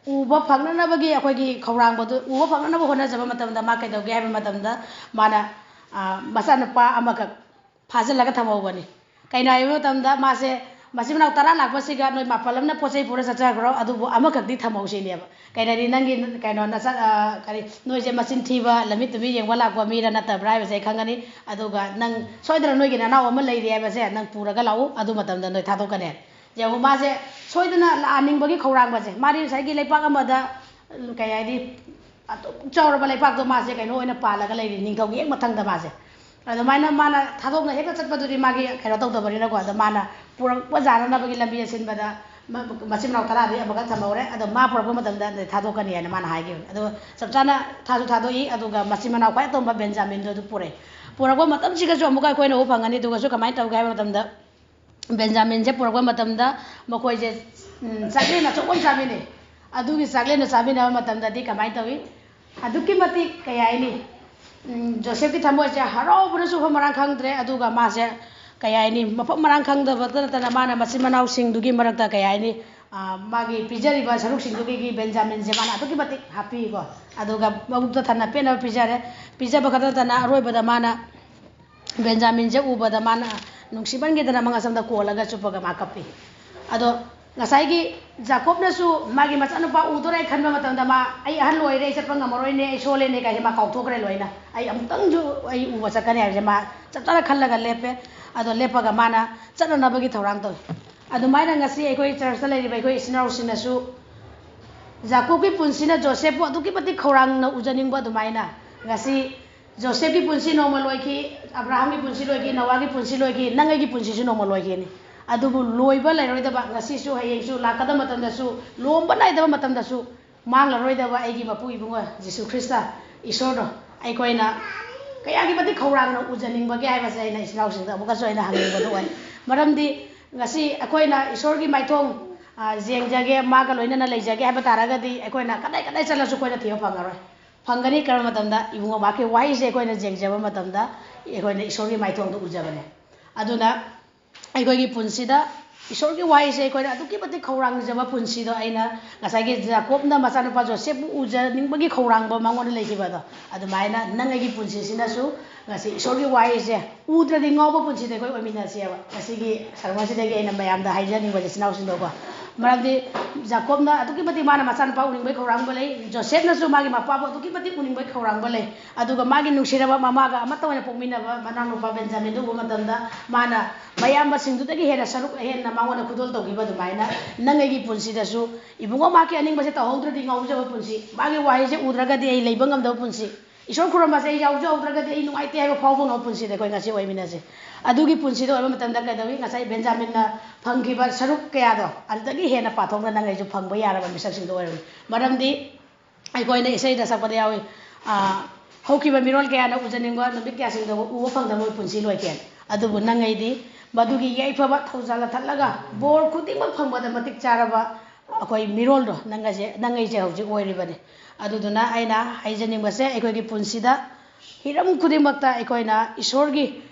ꯎꯕ ꯐꯪꯅꯅꯕꯒꯤ ꯑꯩꯈꯣꯏꯒꯤ ꯈꯧꯔꯥꯡꯕꯗꯨ ꯎꯕ ꯐꯪꯅꯅꯕ ꯍꯣꯠꯅꯖꯕ ꯃꯇꯝꯗ ꯃꯥ ꯀꯩꯗꯧꯒꯦ ꯍꯥꯏꯕ ꯃꯇꯝꯗ, ꯃꯥꯅ, ꯑ, ꯃꯆꯥꯅꯨꯄꯥ ꯑꯃꯈꯛ ꯐꯥꯖꯤꯜꯂꯒ ꯊꯝꯍꯧꯕꯅꯤ꯫ ꯀꯩꯅꯣ ꯍꯥꯏꯕ ꯃꯇꯝꯗ, ꯃꯥꯁꯦ ꯃꯆꯤꯟ ꯃꯅꯥꯎ ꯇꯔꯥ ꯂꯥꯛꯄꯁꯤꯒ ꯅꯣꯏ ꯃꯥꯄꯜ ꯑꯃꯅ ꯄꯣꯠ ꯆꯩ ꯄꯨꯔ ꯆꯠꯆꯈ꯭ꯔꯣ, ꯑꯗꯨꯕꯨ ꯑꯃꯈꯛꯇꯤ ꯊꯝꯍꯧꯁꯤꯅꯦꯕ꯫ ꯀꯩꯅꯣꯗꯤ ꯅꯪꯒꯤ, ꯀꯩꯅꯣ, ꯅꯆꯥ-, ꯑ, ꯀꯔꯤ, ꯅꯣꯏꯁꯦ ꯃꯆꯤꯟ ꯊꯤꯕ, ꯂꯝꯃꯤꯠ ꯇꯨꯃꯤꯠ ꯌꯦꯡꯕ ꯂꯥꯛꯄ ꯃꯤꯔ ꯅꯠꯇꯕ꯭ꯔꯥ ꯍꯥꯏꯕꯁꯦ ꯑꯩ ꯈꯪꯒꯅꯤ꯫ ꯑꯗꯨꯒ ꯅꯪ ꯁꯣꯏꯗꯅ ꯅꯣꯏꯒꯤ ꯅꯅꯥꯎ ꯑꯃ ꯂꯩꯔꯤ ꯍꯥꯏꯕꯁꯦ ꯅꯪ ꯄꯨꯔꯒ ꯂꯥꯛꯎ, ꯑꯗꯨ ꯃꯇꯝꯗ ꯅꯣꯏ ꯊꯥꯗꯣꯛꯀꯅꯤ꯫ ꯌꯦꯡꯉꯨ, ꯃꯥꯁꯦ ꯁꯣꯏꯗꯅ ꯂꯥꯛꯍꯟꯅꯤꯡꯕꯒꯤ ꯈꯧꯔꯥꯡꯕꯁꯦ, ꯃꯥꯗꯤ ꯉꯁꯥꯏꯒꯤ ꯂꯩꯄꯥꯛ ꯑꯃꯗ, ꯀꯩ ꯍꯥꯏꯅꯤ, ꯑꯗꯨꯛ ꯆꯥꯎꯔꯕ ꯂꯩꯄꯥꯛꯇꯣ ꯃꯥꯁꯦ ꯀꯩꯅꯣ ꯑꯣꯏꯅ ꯄꯥꯜꯂꯒ ꯂꯩꯔꯤ, ꯅꯤꯡꯊꯧꯒꯤ ꯍꯦꯛ ꯃꯊꯪꯗ ꯃꯥꯁꯦ꯫ ꯑꯗꯨꯃꯥꯏꯅ ꯃꯥꯅ ꯊꯥꯗꯣꯛꯅ ꯍꯦꯛꯇ ꯆꯠꯄꯗꯨꯗꯤ ꯃꯥꯒꯤ ꯀꯩꯅꯣ ꯇꯧꯗꯕꯅꯤꯅꯀꯣ, ꯑꯗꯣ ꯃꯥꯅ ꯄꯨꯔꯛꯄ ꯌꯥꯅꯅꯕꯒꯤ ꯂꯝꯕꯤ ꯑꯁꯤꯟꯕꯗ ꯃ-, ꯃꯆꯤꯟ ꯃꯅꯥꯎ ꯇꯔꯥꯗꯒꯤ ꯑꯃꯈꯛ ꯊꯝꯍꯧꯔꯦ, ꯑꯗꯣ ꯃꯥ ꯄꯨꯔꯛꯄ ꯃꯇꯝꯗ ꯑꯗꯩ ꯊꯥꯗꯣꯛꯀꯅꯤ ꯍꯥꯏꯅ ꯃꯥꯅ ꯍꯥꯏꯈꯤꯕꯅꯤ꯫ ꯑꯗꯣ ꯆꯞ ꯆꯥꯅ ꯊꯥꯁꯨ ꯊꯥꯗꯣꯛꯏ, ꯑꯗꯨꯒ ꯃꯆꯤꯟ ꯃꯅꯥꯎ ꯈ꯭ꯋꯥꯏ ꯑꯇꯣꯝꯕ ꯕꯦꯟꯖꯥꯃꯤꯟꯗꯣ ꯑꯗꯨ ꯄꯨꯔꯛꯑꯦ꯫ ꯄꯨꯔꯛꯄ ꯃꯇꯝꯁꯤꯒꯁꯨ ꯑꯃꯨꯛꯀ ꯑꯩꯈꯣꯏꯅ ꯎꯕ ꯐꯪꯒꯅꯤ꯫ ꯑꯗꯨꯒꯁꯨ ꯀꯃꯥꯏꯅ ꯇꯧꯒꯦ ꯍꯥꯏꯕ ꯃꯇꯝꯗ, ꯕꯦꯟꯖꯥꯃꯤꯟꯁꯦ ꯄꯨꯔꯛꯄ ꯃꯇꯝꯗ ꯃꯈꯣꯏꯁꯦ, ꯎꯝ, ꯆꯥꯛꯂꯦꯟ ꯑꯆꯧꯕ ꯑꯃ ꯆꯥꯃꯤꯟꯅꯩ꯫ ꯑꯗꯨꯒꯤ ꯆꯥꯛꯂꯦꯟꯗꯣ ꯆꯥꯃꯤꯟꯅꯕ ꯃꯇꯝꯗꯗꯤ ꯀꯃꯥꯏꯅ ꯇꯧꯏ? ꯑꯗꯨꯛꯀꯤ ꯃꯇꯤꯛ, ꯀꯩ ꯍꯥꯏꯅꯤ, ꯎꯝ, ꯖꯣꯁꯦꯐꯀꯤ ꯊꯃꯣꯏꯁꯦ ꯍꯔꯥꯎꯕꯅꯁꯨ ꯃꯐꯝ ꯃꯔꯥꯡ ꯈꯪꯗ꯭ꯔꯦ꯫ ꯑꯗꯨꯒ ꯃꯥꯁꯦ, ꯀꯩ ꯍꯥꯏꯅꯤ, ꯃꯐꯝ ꯃꯔꯥꯡ ꯈꯪꯗꯕꯇ ꯅꯠꯇꯅ ꯃꯥꯅ ꯃꯆꯤꯟ ꯃꯅꯥꯎꯁꯤꯡꯗꯨꯒꯤ ꯃꯔꯛꯇ, ꯀꯩ ꯍꯥꯏꯅꯤ, ꯃꯥꯒꯤ ꯄꯤꯖꯔꯤꯕ ꯁꯔꯨꯛꯁꯤꯡꯗꯨꯒꯤ ꯕꯦꯟꯖꯥꯃꯤꯟꯁꯦ ꯃꯥꯅ ꯑꯗꯨꯛꯀꯤ ꯃꯇꯤꯛ ꯍꯥꯞꯄꯤꯀꯣ꯫ ꯑꯗꯨꯒ ꯃꯕꯨꯛꯇ ꯊꯟꯅ ꯄꯦꯟꯅꯕ ꯄꯤꯖꯔꯦ꯫ ꯄꯤꯖꯕ ꯈꯛꯇ ꯅꯠꯇꯅ ꯑꯔꯣꯏꯕꯗ ꯃꯥꯅ ꯕꯦꯟꯖꯥꯃꯤꯟꯁꯦ ꯎꯕꯗ ꯃꯥꯅ ꯅꯨꯡꯁꯤꯃꯟꯈꯤꯗꯅ ꯃꯉꯛꯁꯝꯗ ꯀꯣꯜꯂꯒ ꯆꯨꯞꯄꯒ ꯃꯥ ꯀꯞꯄꯤ꯫ ꯑꯗꯣ ꯉꯁꯥꯏꯒꯤ ꯖꯥꯀꯣꯕꯅꯁꯨ ꯃꯥꯒꯤ ꯃꯆꯥꯅꯨꯄꯥ ꯎꯗꯣꯔꯦ ꯈꯟꯕ ꯃꯇꯝꯗ ꯃꯥ, "ꯑꯩ ꯑꯍꯜ ꯑꯣꯏꯔꯦ, ꯑꯩ ꯆꯠꯄ ꯉꯝꯃꯔꯣꯏꯅꯦ, ꯑꯩ ꯁꯣꯜꯂꯦꯅꯦ" ꯀꯥꯏꯁꯦ ꯃꯥ ꯀꯥꯎꯊꯣꯛꯈ꯭ꯔꯦ ꯂꯣꯏꯅ꯫ "ꯑꯩ ꯑꯃꯨꯛꯇꯪꯁꯨ ꯑꯩ ꯎꯕ ꯆꯠꯀꯅꯤ" ꯍꯥꯏꯕꯁꯦ ꯃꯥ ꯆꯞ ꯆꯥꯅ ꯈꯜꯂꯒ ꯂꯦꯞꯄꯦ꯫ ꯑꯗꯣ ꯂꯦꯞꯄꯒ ꯃꯥꯅ ꯆꯠꯅꯅꯕꯒꯤ ꯊꯧꯔꯥꯡ ꯇꯧꯏ꯫ ꯑꯗꯨꯃꯥꯏꯅ ꯉꯁꯤ ꯑꯩꯈꯣꯏ ꯆꯔꯆꯇ ꯂꯩꯔꯤꯕ ꯑꯩꯈꯣꯏ ꯏꯆꯤꯟ ꯏꯅꯥꯎꯁꯤꯡꯅꯁꯨ ꯖꯥꯀꯣꯕꯀꯤ ꯄꯨꯟꯁꯤꯅ ꯖꯣꯁꯦꯐꯄꯨ ꯑꯗꯨꯛꯀꯤ ꯃꯇꯤꯛ ꯈꯧꯔꯥꯡꯅ ꯎꯖꯅꯤꯡꯕ ꯑꯗꯨꯃꯥꯏꯅ ꯉꯁꯤ ꯖꯣꯁꯦꯐꯀꯤ ꯄꯨꯟꯁꯤ ꯅꯣꯡꯃ ꯂꯣꯏꯈꯤ, ꯑꯕ꯭ꯔꯥꯍꯥꯝꯒꯤ ꯄꯨꯟꯁꯤ ꯂꯣꯏꯈꯤ, ꯅꯣꯋꯥꯒꯤ ꯄꯨꯟꯁꯤ ꯂꯣꯏꯈꯤ, ꯅꯪ ꯑꯩꯒꯤ ꯄꯨꯟꯁꯤꯁꯨ ꯅꯣꯡꯃ ꯂꯣꯏꯈꯤꯅꯤ꯫ ꯑꯗꯨꯕꯨ ꯂꯣꯏꯕ ꯂꯩꯔꯣꯏꯗꯕ, ꯉꯁꯤꯁꯨ, ꯍꯌꯦꯡꯁꯨ, ꯂꯥꯛꯀꯗꯕ ꯃꯇꯝꯗꯁꯨ, ꯂꯣꯝꯕ ꯅꯥꯏꯗꯕ ꯃꯇꯝꯗꯁꯨ ꯃꯥꯡꯂꯔꯣꯏꯗꯕ ꯑꯩꯒꯤ ꯃꯄꯨ ꯏꯕꯨꯡꯉꯣ ꯖꯤꯁꯨ ꯈ꯭ꯔꯤꯁꯇ, ꯏꯁꯣꯔꯗꯣ ꯑꯩꯈꯣꯏꯅ ꯀꯌꯥꯒꯤ ꯃꯇꯤꯛ ꯈꯧꯔꯥꯡꯅ ꯎꯖꯅꯤꯡꯕꯒꯦ ꯍꯥꯏꯕꯁꯦ ꯑꯩꯅ ꯏꯆꯤꯟ ꯏꯅꯥꯎꯁꯤꯡꯗ ꯑꯃꯨꯛꯀꯁꯨ ꯑꯩꯅ ꯍꯪꯅꯤꯡꯕꯗꯣ ꯑꯣꯏ꯫ ꯃꯔꯝꯗꯤ ꯉꯁꯤ ꯑꯩꯈꯣꯏꯅ ꯏꯁꯣꯔꯒꯤ ꯃꯥꯏꯊꯣꯡ, ꯑ, ꯌꯦꯡꯖꯒꯦ, ꯃꯥꯒ ꯂꯣꯏꯅꯅ ꯂꯩꯖꯒꯦ ꯍꯥꯏꯕ ꯇꯥꯔꯒꯗꯤ ꯑꯩꯈꯣꯏꯅ ꯀꯗꯥꯏ ꯀꯗꯥꯏ ꯆꯠꯂꯁꯨ ꯑꯩꯈꯣꯏꯅ ꯊꯤꯕ ꯐꯪꯉꯔꯣꯏ꯫ ꯐꯪꯒꯅꯤ ꯀꯔꯝꯕ ꯃꯇꯝꯗ? ꯏꯕꯨꯡꯉꯣ ꯃꯍꯥꯛꯀꯤ ꯋꯥꯍꯩꯁꯦ ꯑꯩꯈꯣꯏꯅ ꯌꯦꯡꯖꯕ ꯃꯇꯝꯗ ꯑꯩꯈꯣꯏꯅ ꯏꯁꯣꯔꯒꯤ ꯃꯥꯏꯊꯣꯡꯗ ꯎꯖꯕꯅꯦ꯫ ꯑꯗꯨꯅ ꯑꯩꯈꯣꯏꯒꯤ ꯄꯨꯟꯁꯤꯗ ꯏꯁꯣꯔꯒꯤ ꯋꯥꯍꯩꯁꯦ ꯑꯩꯈꯣꯏꯅ ꯑꯗꯨꯛꯀꯤ ꯃꯇꯤꯛ ꯈꯧꯔꯥꯡꯖꯕ ꯄꯨꯟꯁꯤꯗꯣ ꯑꯩꯅ ꯉꯁꯥꯏꯒꯤ ꯖꯥꯀꯣꯕꯅ ꯃꯆꯥꯅꯨꯄꯥ ꯖꯣꯁꯦꯐꯄꯨ ꯎꯖꯅꯤꯡꯕꯒꯤ ꯈꯧꯔꯥꯡꯕ ꯃꯉꯣꯟꯗ ꯂꯩꯈꯤꯕꯗꯣ, ꯑꯗꯨꯃꯥꯏꯅ ꯅꯪ ꯑꯩꯒꯤ ꯄꯨꯟꯁꯤꯁꯤꯅꯁꯨ ꯉꯁꯤ ꯏꯁꯣꯔꯒꯤ ꯋꯥꯍꯩꯁꯦ ꯎꯗ꯭ꯔꯗꯤ ꯉꯥꯎꯕ ꯄꯨꯟꯁꯤꯗ ꯑꯩꯈꯣꯏ ꯑꯣꯏꯃꯤꯟꯅꯁꯦꯕ꯫ ꯉꯁꯤꯒꯤ ꯁꯔꯃꯟꯁꯤꯗꯒꯤ ꯑꯩꯅ ꯃꯌꯥꯝꯗ ꯍꯥꯏꯖꯅꯤꯡꯕꯁꯦ, ꯏꯆꯤꯟ ꯏꯅꯥꯎꯁꯤꯡꯗꯀꯣ, ꯃꯔꯝꯗꯤ ꯖꯥꯀꯣꯕꯅ ꯑꯗꯨꯛꯀꯤ ꯃꯇꯤꯛ ꯃꯥꯅ ꯃꯆꯥꯅꯨꯄꯥ ꯎꯅꯤꯡꯕꯒꯤ ꯈꯧꯔꯥꯡꯕ ꯂꯩ, ꯖꯣꯁꯦꯐꯅꯁꯨ ꯃꯥꯒꯤ ꯃꯄꯥꯕꯨ ꯑꯗꯨꯛꯀꯤ ꯃꯇꯤꯛ ꯎꯅꯤꯡꯕꯒꯤ ꯈꯧꯔꯥꯡꯕ ꯂꯩ, ꯑꯗꯨꯒ ꯃꯥꯒꯤ ꯅꯨꯡꯁꯤꯔꯕ ꯃꯃꯥꯒ ꯑꯃꯠꯇ ꯑꯣꯏꯅ ꯄꯣꯛꯃꯤꯟꯅꯕ ꯃꯅꯥꯎꯅꯨꯄꯥ ꯕꯦꯟꯖꯥꯃꯤꯟꯗꯨ ꯎꯕ ꯃꯇꯝꯗ ꯃꯥꯅ ꯃꯌꯥꯝꯕꯁꯤꯡꯗꯨꯗꯒꯤ ꯍꯦꯟꯅ ꯁꯔꯨꯛ ꯍꯦꯟꯅ ꯃꯉꯣꯟꯗ ꯈꯨꯗꯣꯜ ꯇꯧꯈꯤꯕ ꯑꯗꯨꯃꯥꯏꯅ ꯅꯪ ꯑꯩꯒꯤ ꯄꯨꯟꯁꯤꯗꯁꯨ ꯏꯕꯨꯡꯉꯣ ꯃꯍꯥꯛꯀꯤ ꯑꯅꯤꯡꯕꯁꯦ ꯇꯧꯍꯧꯗ꯭ꯔꯗꯤ ꯉꯥꯎꯖꯕ ꯄꯨꯟꯁꯤ, ꯃꯥꯒꯤ ꯋꯥꯍꯩꯁꯦ ꯎꯗ꯭ꯔꯒꯗꯤ ꯑꯩ ꯂꯩꯕ ꯉꯝꯗꯕ ꯄꯨꯟꯁꯤ, ꯏꯁꯣꯔ ꯈꯨꯔꯨꯝꯕꯁꯦ ꯑꯩ ꯌꯥꯎꯖꯍꯧꯗ꯭ꯔꯒꯗꯤ ꯑꯩ ꯅꯨꯡꯉꯥꯏꯇꯦ ꯍꯥꯏꯕ ꯐꯥꯎꯕ ꯉꯝꯕ ꯄꯨꯟꯁꯤꯗ ꯑꯩꯈꯣꯏ ꯉꯁꯤ ꯑꯣꯏꯃꯤꯟꯅꯁꯦ꯫ ꯑꯗꯨꯒꯤ ꯄꯨꯟꯁꯤꯗ ꯑꯣꯏꯕ ꯃꯇꯝꯗ ꯀꯩꯗꯧꯏ? ꯉꯁꯥꯏ ꯕꯦꯟꯖꯥꯃꯤꯟꯅ ꯐꯪꯈꯤꯕ ꯁꯔꯨꯛ ꯀꯌꯥꯗꯣ ꯑꯗꯨꯗꯒꯤ ꯍꯦꯟꯅ ꯄꯥꯊꯣꯛꯅ ꯅꯪ ꯑꯩꯁꯨ ꯐꯪꯕ ꯌꯥꯔꯕ ꯃꯤꯁꯛꯁꯤꯡꯗꯣ ꯑꯣꯏꯔꯝꯃꯤ꯫ ꯃꯔꯝꯗꯤ ꯑꯩꯈꯣꯏꯅ ꯏꯁꯩꯗ ꯁꯛꯄꯗ ꯌꯥꯎꯏ, ꯑ, "ꯍꯧꯈꯤꯕ ꯃꯤꯔꯣꯜ ꯀꯌꯥꯅ ꯎꯖꯅꯤꯡꯕ ꯅꯨꯃꯤꯠ ꯀꯌꯥꯁꯤꯡꯗꯕꯨ ꯎꯕ ꯐꯪꯗꯕ ꯃꯣꯏ ꯄꯨꯟꯁꯤ ꯂꯣꯏꯈꯤ"꯫ ꯑꯗꯨꯕꯨ ꯅꯪ ꯑꯩꯗꯤ ꯃꯗꯨꯒꯤ ꯌꯥꯏꯐꯕ ꯊꯧꯖꯥꯜ ꯂꯧꯊꯠꯂꯒ ꯕꯣꯔ ꯈꯨꯗꯤꯡꯃꯛ ꯐꯪꯕꯗ ꯃꯇꯤꯛ ꯆꯥꯔꯕ ꯑꯩꯈꯣꯏ ꯃꯤꯔꯣꯜꯗꯣ ꯅꯪ ꯑꯩꯁꯦ, ꯅꯪ ꯑꯩꯁꯦ ꯍꯧꯖꯤꯛ ꯑꯣꯏꯔꯤꯕꯅꯤ꯫ ꯑꯗꯨꯗꯨꯅ ꯑꯩꯅ ꯍꯥꯏꯖꯅꯤꯡꯕꯁꯦ, ꯑꯩꯈꯣꯏꯒꯤ ꯄꯨꯟꯁꯤꯗ ꯍꯤꯔꯝ ꯈꯨꯗꯤꯡꯃꯛꯇ ꯑꯩꯈꯣꯏꯅ ꯏꯁꯣꯔꯒꯤ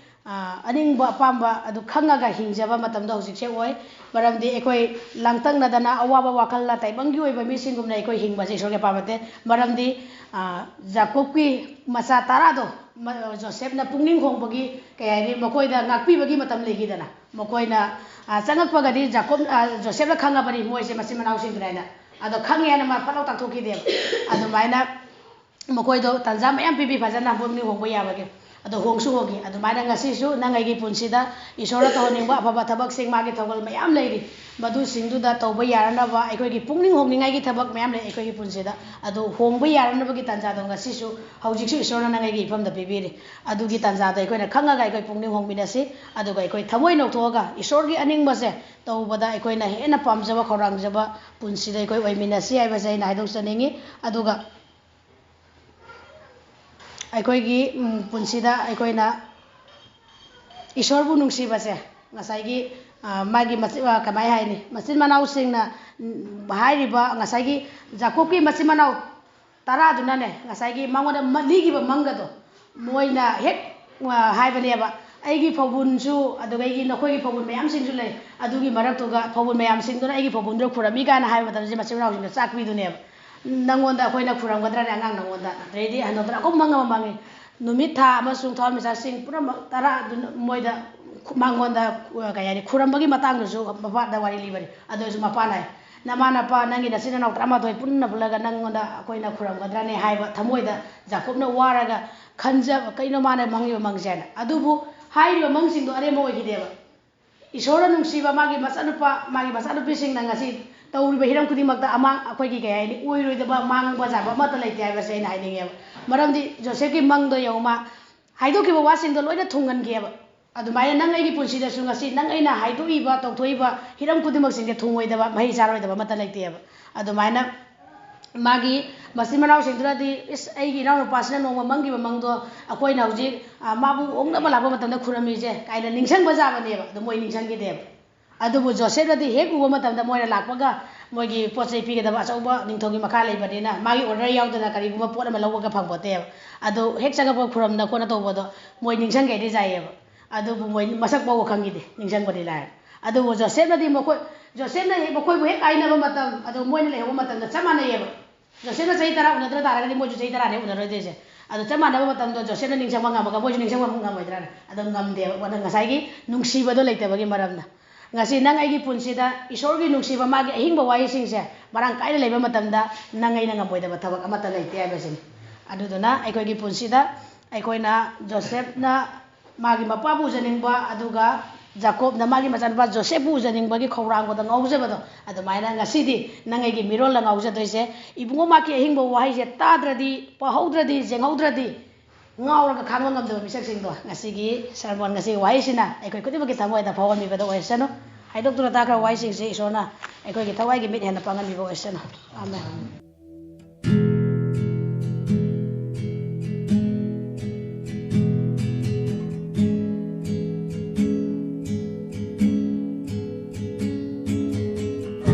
ꯑ, ꯑꯅꯤꯡꯕ ꯑꯄꯥꯝꯕ ꯑꯗꯨ ꯈꯪꯉꯒ ꯍꯤꯡꯖꯕ ꯃꯇꯝꯗꯣ ꯍꯧꯖꯤꯛꯁꯦ ꯑꯣꯏ꯫ ꯃꯔꯝꯗꯤ ꯑꯩꯈꯣꯏ ꯂꯥꯡꯇꯛꯅꯗꯅ ꯑꯋꯥꯕ ꯋꯥꯈꯜꯅ ꯇꯥꯏꯕꯪꯒꯤ ꯑꯣꯏꯕ ꯃꯤꯁꯤꯡꯒꯨꯝꯅ ꯑꯩꯈꯣꯏ ꯍꯤꯡꯕꯁꯦ ꯏꯁꯣꯔꯒꯤ ꯑꯄꯥꯝꯕ ꯅꯠꯇꯦ꯫ ꯃꯔꯝꯗꯤ, ꯑ, ꯖꯥꯀꯣꯕꯀꯤ ꯃꯆꯥ ꯇꯔꯥꯗꯣ, ꯃ-, ꯖꯣꯁꯦꯐꯅ ꯄꯨꯛꯅꯤꯡ ꯍꯣꯡꯕꯒꯤ, ꯀꯩ ꯍꯥꯏꯅꯤ, ꯃꯈꯣꯏꯗ ꯉꯥꯛꯄꯤꯕꯒꯤ ꯃꯇꯝ ꯂꯩꯈꯤꯗꯅ꯫ ꯃꯈꯣꯏꯅ, ꯑ, ꯆꯪꯉꯛꯄꯒꯗꯤ ꯖꯥꯀꯣꯕ, ꯑ, ꯖꯣꯁꯦꯐꯅ ꯈꯪꯉꯕꯅꯤ ꯃꯣꯏꯁꯦ ꯃꯆꯤꯟ ꯃꯅꯥꯎꯁꯤꯡꯗꯨꯅꯦꯅ꯫ ꯑꯗꯣ ꯈꯪꯉꯦ ꯍꯥꯏꯅ ꯃꯥ ꯐꯠ ꯂꯥꯎ ꯇꯥꯛꯊꯣꯛꯈꯤꯗꯦꯕ꯫ ꯑꯗꯨꯃꯥꯏꯅ ꯃꯈꯣꯏꯗꯣ ꯇꯥꯟꯖꯥ ꯃꯌꯥꯝ ꯄꯤꯕꯤ ꯐꯖꯅ ꯄꯨꯛꯅꯤꯡ ꯍꯣꯡꯕ ꯌꯥꯕꯒꯤ꯫ ꯑꯗꯣ ꯍꯣꯡꯁꯨ ꯍꯣꯡꯉꯤ꯫ ꯑꯗꯨꯃꯥꯏꯅ ꯉꯁꯤꯁꯨ ꯅꯪ ꯑꯩꯒꯤ ꯄꯨꯟꯁꯤꯗ ꯏꯁꯣꯔꯅ ꯇꯧꯍꯟꯅꯤꯡꯕ ꯑꯐꯕ ꯊꯕꯛꯁꯤꯡ, ꯃꯥꯒꯤ ꯊꯧꯒꯜ ꯃꯌꯥꯝ ꯂꯩꯔꯤ꯫ ꯃꯗꯨꯁꯤꯡꯗꯨꯗ ꯇꯧꯕ ꯌꯥꯅꯅꯕ ꯑꯩꯈꯣꯏꯒꯤ ꯄꯨꯛꯅꯤꯡ ꯍꯣꯡꯅꯤꯡꯉꯥꯏꯒꯤ ꯊꯕꯛ ꯃꯌꯥꯝ ꯂꯩ ꯑꯩꯈꯣꯏꯒꯤ ꯄꯨꯟꯁꯤꯗ꯫ ꯑꯗꯨ ꯍꯣꯡꯕ ꯌꯥꯅꯅꯕꯒꯤ ꯇꯥꯟꯖꯥꯗꯣ ꯉꯁꯤꯁꯨ, ꯍꯧꯖꯤꯛꯁꯨ ꯏꯁꯣꯔꯅ ꯅꯪ ꯑꯩꯒꯤ ꯏꯐꯝꯗ ꯄꯤꯕꯤꯔꯤ꯫ ꯑꯗꯨꯒꯤ ꯇꯥꯟꯖꯥꯗꯣ ꯑꯩꯈꯣꯏꯅ ꯈꯪꯉꯒ ꯑꯩꯈꯣꯏ ꯄꯨꯛꯅꯤꯡ ꯍꯣꯡꯃꯤꯟꯅꯁꯤ꯫ ꯑꯗꯨꯒ ꯑꯩꯈꯣꯏ ꯊꯃꯣꯏ ꯅꯧꯊꯣꯛꯑꯒ ꯏꯁꯣꯔꯒꯤ ꯑꯅꯤꯡꯕꯁꯦ ꯇꯧꯕꯗ ꯑꯩꯈꯣꯏꯅ ꯍꯦꯟꯅ ꯄꯥꯝꯖꯕ, ꯈꯧꯔꯥꯡꯖꯕ ꯄꯨꯟꯁꯤꯗ ꯑꯩꯈꯣꯏ ꯑꯣꯏꯃꯤꯟꯅꯁꯤ ꯍꯥꯏꯕꯁꯦ ꯑꯩꯅ ꯍꯥꯏꯗꯣꯛꯆꯅꯤꯡꯉꯤ꯫ ꯑꯗꯨꯒ ꯑꯩꯈꯣꯏꯒꯤ, ꯎꯝ, ꯄꯨꯟꯁꯤꯗ ꯑꯩꯈꯣꯏꯅ ꯏꯁꯣꯔꯕꯨ ꯅꯨꯡꯁꯤꯕꯁꯦ, ꯉꯁꯥꯏꯒꯤ, ꯑ, ꯃꯥꯒꯤ ꯃꯆꯤ-, ꯑ, ꯀꯃꯥꯏ ꯍꯥꯏꯅꯤ, ꯃꯆꯤꯟ ꯃꯅꯥꯎꯁꯤꯡꯅ, ꯎꯝ, ꯍꯥꯏꯔꯤꯕ ꯉꯁꯥꯏꯒꯤ ꯖꯥꯀꯣꯕꯀꯤ ꯃꯆꯤꯟ ꯃꯅꯥꯎ ꯇꯔꯥꯗꯨꯅꯅꯦ, ꯉꯁꯥꯏꯒꯤ ꯃꯉꯣꯟꯗ ꯃ-, ꯂꯤꯈꯤꯕ ꯃꯪꯒꯗꯣ, ꯃꯣꯏꯅ ꯍꯦꯛ, ꯑ, ꯍꯥꯏꯕꯅꯦꯕ, "ꯑꯩꯒꯤ ꯐꯧꯕꯨꯟꯁꯨ, ꯑꯗꯨꯗꯒꯤ ꯅꯈꯣꯏꯒꯤ ꯐꯧꯕꯨꯟ ꯃꯌꯥꯝꯁꯤꯡꯁꯨ ꯂꯩ, ꯑꯗꯨꯒꯤ ꯃꯔꯛꯇꯨꯒ ꯐꯧꯕꯨꯟ ꯃꯌꯥꯝꯁꯤꯡꯗꯨꯅ ꯑꯩꯒꯤ ꯐꯧꯕꯨꯟꯗꯨꯗ ꯈꯨꯔꯝꯃꯤ" ꯀꯥꯏꯅ ꯍꯥꯏꯕ ꯃꯇꯝꯗ ꯃꯆꯤꯟ ꯃꯅꯥꯎꯁꯤꯡꯗꯣ ꯆꯥꯛꯄꯤꯗꯨꯅꯦꯕ꯫ "ꯅꯪꯉꯣꯟꯗ ꯑꯩꯈꯣꯏꯅ ꯈꯨꯔꯝꯒꯗ꯭ꯔꯅꯦ, ꯑꯉꯥꯡ ꯅꯪꯉꯣꯟꯗ?" ꯑꯗꯩꯗꯤ ꯍꯟꯗꯣꯛꯇꯅ ꯑꯩꯈꯣꯏ ꯃꯪ ꯑꯃ ꯃꯪꯉꯤ꯫ ꯅꯨꯃꯤꯠ, ꯊꯥ ꯑꯃꯁꯨꯡ ꯊꯋꯥꯟꯃꯤꯆꯥꯛꯁꯤꯡ ꯄꯨꯝꯅꯃꯛ ꯇꯔꯥ ꯑꯗꯨꯅ ꯃꯣꯏꯗ ꯈꯨ-, ꯃꯉꯣꯟꯗ, ꯑ, ꯀꯩ ꯍꯥꯏꯅꯤ, ꯈꯨꯔꯝꯕꯒꯤ ꯃꯇꯥꯡꯗꯨꯁꯨ ꯃꯄꯥꯗ ꯋꯥꯔꯤ ꯂꯤꯕꯅꯤ꯫ ꯑꯗꯨ ꯑꯣꯏꯔꯁꯨ ꯃꯄꯥꯅ ꯍꯥꯏ, "ꯅꯃꯥ ꯅꯄꯥ, ꯅꯪꯒꯤ ꯅꯆꯤꯟ ꯅꯅꯥꯎ ꯇꯔꯥꯃꯥꯊꯣꯏ ꯄꯨꯟꯅ ꯄꯨꯜꯂꯒ ꯅꯪꯉꯣꯟꯗ ꯑꯩꯈꯣꯏꯅ ꯈꯨꯔꯝꯒꯗ꯭ꯔꯅꯦ?" ꯍꯥꯏꯕ ꯊꯃꯣꯏꯗ ꯖꯥꯀꯣꯕꯅ ꯋꯥꯔꯒ ꯈꯟꯖꯕ, ꯀꯩꯅꯣ ꯃꯥꯅ ꯃꯪꯉꯤꯕ ꯃꯪꯁꯦ ꯍꯥꯏꯅ꯫ ꯑꯗꯨꯕꯨ ꯍꯥꯏꯔꯤꯕ ꯃꯪꯁꯤꯡꯗꯣ ꯑꯔꯦꯝꯕ ꯑꯣꯏꯈꯤꯗꯦꯕ꯫ ꯏꯁꯣꯔꯅ ꯅꯨꯡꯁꯤꯕ ꯃꯥꯒꯤ ꯃꯆꯥꯅꯨꯄꯥ, ꯃꯥꯒꯤ ꯃꯆꯥꯅꯨꯄꯤꯁꯤꯡꯅ ꯉꯁꯤ ꯇꯧꯔꯤꯕ ꯍꯤꯔꯝ ꯈꯨꯗꯤꯡꯃꯛꯇ ꯑꯃꯥꯡ-, ꯑꯩꯈꯣꯏꯒꯤ, ꯀꯩ ꯍꯥꯏꯅꯤ, ꯑꯣꯏꯔꯣꯏꯗꯕ ꯃꯥꯡꯕ ꯌꯥꯕ ꯑꯃꯠꯇ ꯂꯩꯇꯦ ꯍꯥꯏꯕꯁꯦ ꯑꯩꯅ ꯍꯥꯏꯅꯤꯡꯉꯦꯕ꯫ ꯃꯔꯝꯗꯤ ꯖꯣꯁꯦꯐꯀꯤ ꯃꯪꯗꯣ ꯌꯦꯡꯉꯨ, ꯃꯥ ꯍꯥꯏꯗꯣꯛꯈꯤꯕ ꯋꯥꯁꯤꯡꯗꯣ ꯂꯣꯏꯅ ꯊꯨꯡꯍꯟꯈꯤꯑꯕ꯫ ꯑꯗꯨꯃꯥꯏꯅ ꯅꯪ ꯑꯩꯒꯤ ꯄꯨꯟꯁꯤꯗꯁꯨ ꯉꯁꯤ ꯅꯪ ꯑꯩꯅ ꯍꯥꯏꯗꯣꯛꯏꯕ, ꯇꯧꯊꯣꯛꯏꯕ ꯍꯤꯔꯝ ꯈꯨꯗꯤꯡꯃꯛꯁꯤꯡꯁꯦ ꯊꯨꯡꯉꯣꯏꯗꯕ, ꯃꯍꯩ ꯆꯥꯔꯣꯏꯗꯕ ꯑꯃꯠꯇ ꯂꯩꯇꯦꯕ꯫ ꯑꯗꯨꯃꯥꯏꯅ ꯃꯥꯒꯤ ꯃꯆꯤꯟ ꯃꯅꯥꯎꯁꯤꯡꯗꯨꯅꯗꯤ, "ꯏꯁ, ꯑꯩꯒꯤ ꯏꯅꯥꯎꯅꯨꯄꯥꯁꯤꯅ ꯅꯣꯡꯃ ꯃꯪꯈꯤꯕ ꯃꯪꯗꯣ ꯑꯩꯈꯣꯏꯅ ꯍꯧꯖꯤꯛ, ꯑ, ꯃꯥꯕꯨ ꯑꯣꯛꯅꯕ ꯂꯥꯛꯄ ꯃꯇꯝꯗ ꯈꯨꯔꯝꯃꯤꯁꯦ" ꯀꯥꯏꯅ ꯅꯤꯡꯁꯤꯡꯕ ꯌꯥꯕꯅꯦꯕ꯫ ꯑꯗꯨ ꯃꯣꯏ ꯅꯤꯡꯁꯤꯡꯈꯤꯗꯦꯕ꯫ ꯑꯗꯨꯕꯨ ꯖꯣꯁꯦꯐꯅꯗꯤ ꯍꯦꯛ ꯎꯕ ꯃꯇꯝꯗ ꯃꯣꯏꯅ ꯂꯥꯛꯄꯒ ꯃꯣꯏꯒꯤ ꯄꯣꯠ ꯆꯩ ꯄꯤꯒꯗꯕ ꯑꯆꯧꯕ ꯅꯤꯡꯊꯧꯒꯤ ꯃꯈꯥ ꯂꯩꯕꯅꯤꯅ ꯃꯥꯒꯤ order ꯌꯥꯎꯗꯅ ꯀꯔꯤꯒꯨꯝꯕ ꯄꯣꯠ ꯑꯃ ꯂꯧꯕꯒ ꯐꯪꯄꯣꯠꯇꯦꯕ꯫ ꯑꯗꯨ ꯍꯦꯛ ꯆꯪꯉꯛꯄ ꯈꯨꯔꯝꯅ ꯈꯣꯠꯅ ꯇꯧꯕꯗꯣ ꯃꯣꯏ ꯅꯤꯡꯁꯤꯡꯈꯩꯗꯤ ꯆꯥꯏꯌꯦꯕ꯫ ꯑꯗꯨꯕꯨ ꯃꯣꯏ ꯃꯁꯛ ꯐꯥꯎꯕ ꯈꯪꯈꯤꯗꯦ, ꯅꯤꯡꯁꯤꯡꯕꯗꯤ ꯂꯥꯏꯔꯦ꯫ ꯑꯗꯨꯕꯨ ꯖꯣꯁꯦꯐꯅꯗꯤ ꯃꯈꯣꯏ, ꯖꯣꯁꯦꯐꯅ ꯍꯦꯛ, ꯃꯈꯣꯏꯕꯨ ꯍꯦꯛ ꯀꯥꯏꯅꯕ ꯃꯇꯝ, ꯑꯗꯨ ꯃꯣꯏꯅ ꯂꯩꯍꯧꯕ ꯃꯇꯝꯗ ꯆꯞ ꯃꯥꯟꯅꯩꯌꯦꯕ꯫ ꯖꯣꯁꯦꯐꯅ ꯆꯍꯤ ꯇꯔꯥ ꯎꯅꯗ꯭ꯔ ꯇꯥꯔꯒꯗꯤ ꯃꯣꯏꯁꯨ ꯆꯍꯤ ꯇꯔꯥꯅꯦ ꯎꯅꯔꯣꯏꯗꯣꯏꯁꯦ꯫ ꯑꯗꯨ ꯆꯞ ꯃꯥꯟꯅꯕ ꯃꯇꯝꯗꯣ ꯖꯣꯁꯦꯐꯅ ꯅꯤꯡꯁꯤꯡꯕ ꯉꯝꯃꯒ ꯃꯣꯏꯁꯨ ꯅꯤꯡꯁꯤꯡꯕ ꯉꯝꯃꯣꯏꯗ꯭ꯔꯥꯅ? ꯑꯗꯨ ꯉꯝꯗꯦꯕ꯫ ꯉꯁꯥꯏꯒꯤ ꯅꯨꯡꯁꯤꯕꯗꯣ ꯂꯩꯇꯕꯒꯤ ꯃꯔꯝꯅ꯫ ꯉꯁꯤ ꯅꯪ ꯑꯩꯒꯤ ꯄꯨꯟꯁꯤꯗ ꯏꯁꯣꯔꯒꯤ ꯅꯨꯡꯁꯤꯕ, ꯃꯥꯒꯤ ꯑꯍꯤꯡꯕ ꯋꯥꯍꯩꯁꯤꯡꯁꯦ ꯃꯔꯥꯡ ꯀꯥꯏꯅ ꯂꯩꯕ ꯃꯇꯝꯗ, ꯅꯪ ꯑꯩꯅ ꯉꯝꯃꯣꯏꯗꯕ ꯊꯕꯛ ꯑꯃꯠꯇ ꯂꯩꯇꯦ ꯍꯥꯏꯕꯁꯤꯅꯤ꯫ ꯑꯗꯨꯗꯨꯅ ꯑꯩꯈꯣꯏꯒꯤ ꯄꯨꯟꯁꯤꯗ ꯑꯩꯈꯣꯏꯅ ꯖꯣꯁꯦꯐꯅ ꯃꯥꯒꯤ ꯃꯄꯥꯕꯨ ꯎꯖꯅꯤꯡꯕ, ꯑꯗꯨꯒ ꯖꯥꯀꯣꯕꯅ ꯃꯥꯒꯤ ꯃꯆꯥꯅꯨꯄꯥ ꯖꯣꯁꯦꯐꯄꯨ ꯎꯖꯅꯤꯡꯕꯒꯤ ꯈꯧꯔꯥꯡꯕꯗ ꯉꯥꯎꯖꯕꯗꯣ, ꯑꯗꯨꯃꯥꯏꯅ ꯉꯁꯤꯗꯤ ꯅꯪ ꯑꯩꯒꯤ ꯃꯤꯔꯣꯜꯗ ꯉꯥꯎꯖꯗꯣꯏꯁꯦ, ꯏꯕꯨꯡꯉꯣ ꯃꯍꯥꯛꯀꯤ ꯑꯍꯤꯡꯕ ꯋꯥꯍꯩꯁꯦ ꯇꯥꯗ꯭ꯔꯗꯤ, ꯄꯥꯍꯧꯗ꯭ꯔꯗꯤ, ꯌꯦꯡꯍꯧꯗ꯭ꯔꯗꯤ, ꯉꯥꯎꯔꯒ ꯈꯥꯡꯕ ꯉꯝꯗꯕ ꯃꯤꯁꯛꯁꯤꯡꯗꯣ, ꯉꯁꯤꯒꯤ ꯁꯔꯃꯣꯟ, ꯉꯁꯤꯒꯤ ꯋꯥꯍꯩꯁꯤꯅ ꯑꯩꯈꯣꯏ ꯈꯨꯗꯤꯡꯃꯛꯀꯤ ꯊꯃꯣꯏꯗ ꯐꯥꯎꯍꯟꯕꯤꯕꯗ ꯑꯣꯏꯔꯁꯅꯨ꯫ ꯍꯥꯏꯗꯣꯛꯇꯨꯅ ꯇꯥꯈ꯭ꯔꯕ ꯋꯥꯍꯩꯁꯤꯡꯁꯤ ꯏꯁꯣꯔꯅ ꯑꯩꯈꯣꯏꯒꯤ ꯊꯋꯥꯏꯒꯤ ꯃꯤꯠ ꯍꯦꯟꯅ ꯄꯥꯡꯍꯟꯕꯤꯕ ꯑꯣꯏꯔꯁꯅꯨ꯫ ꯑꯥꯃꯦꯟ꯫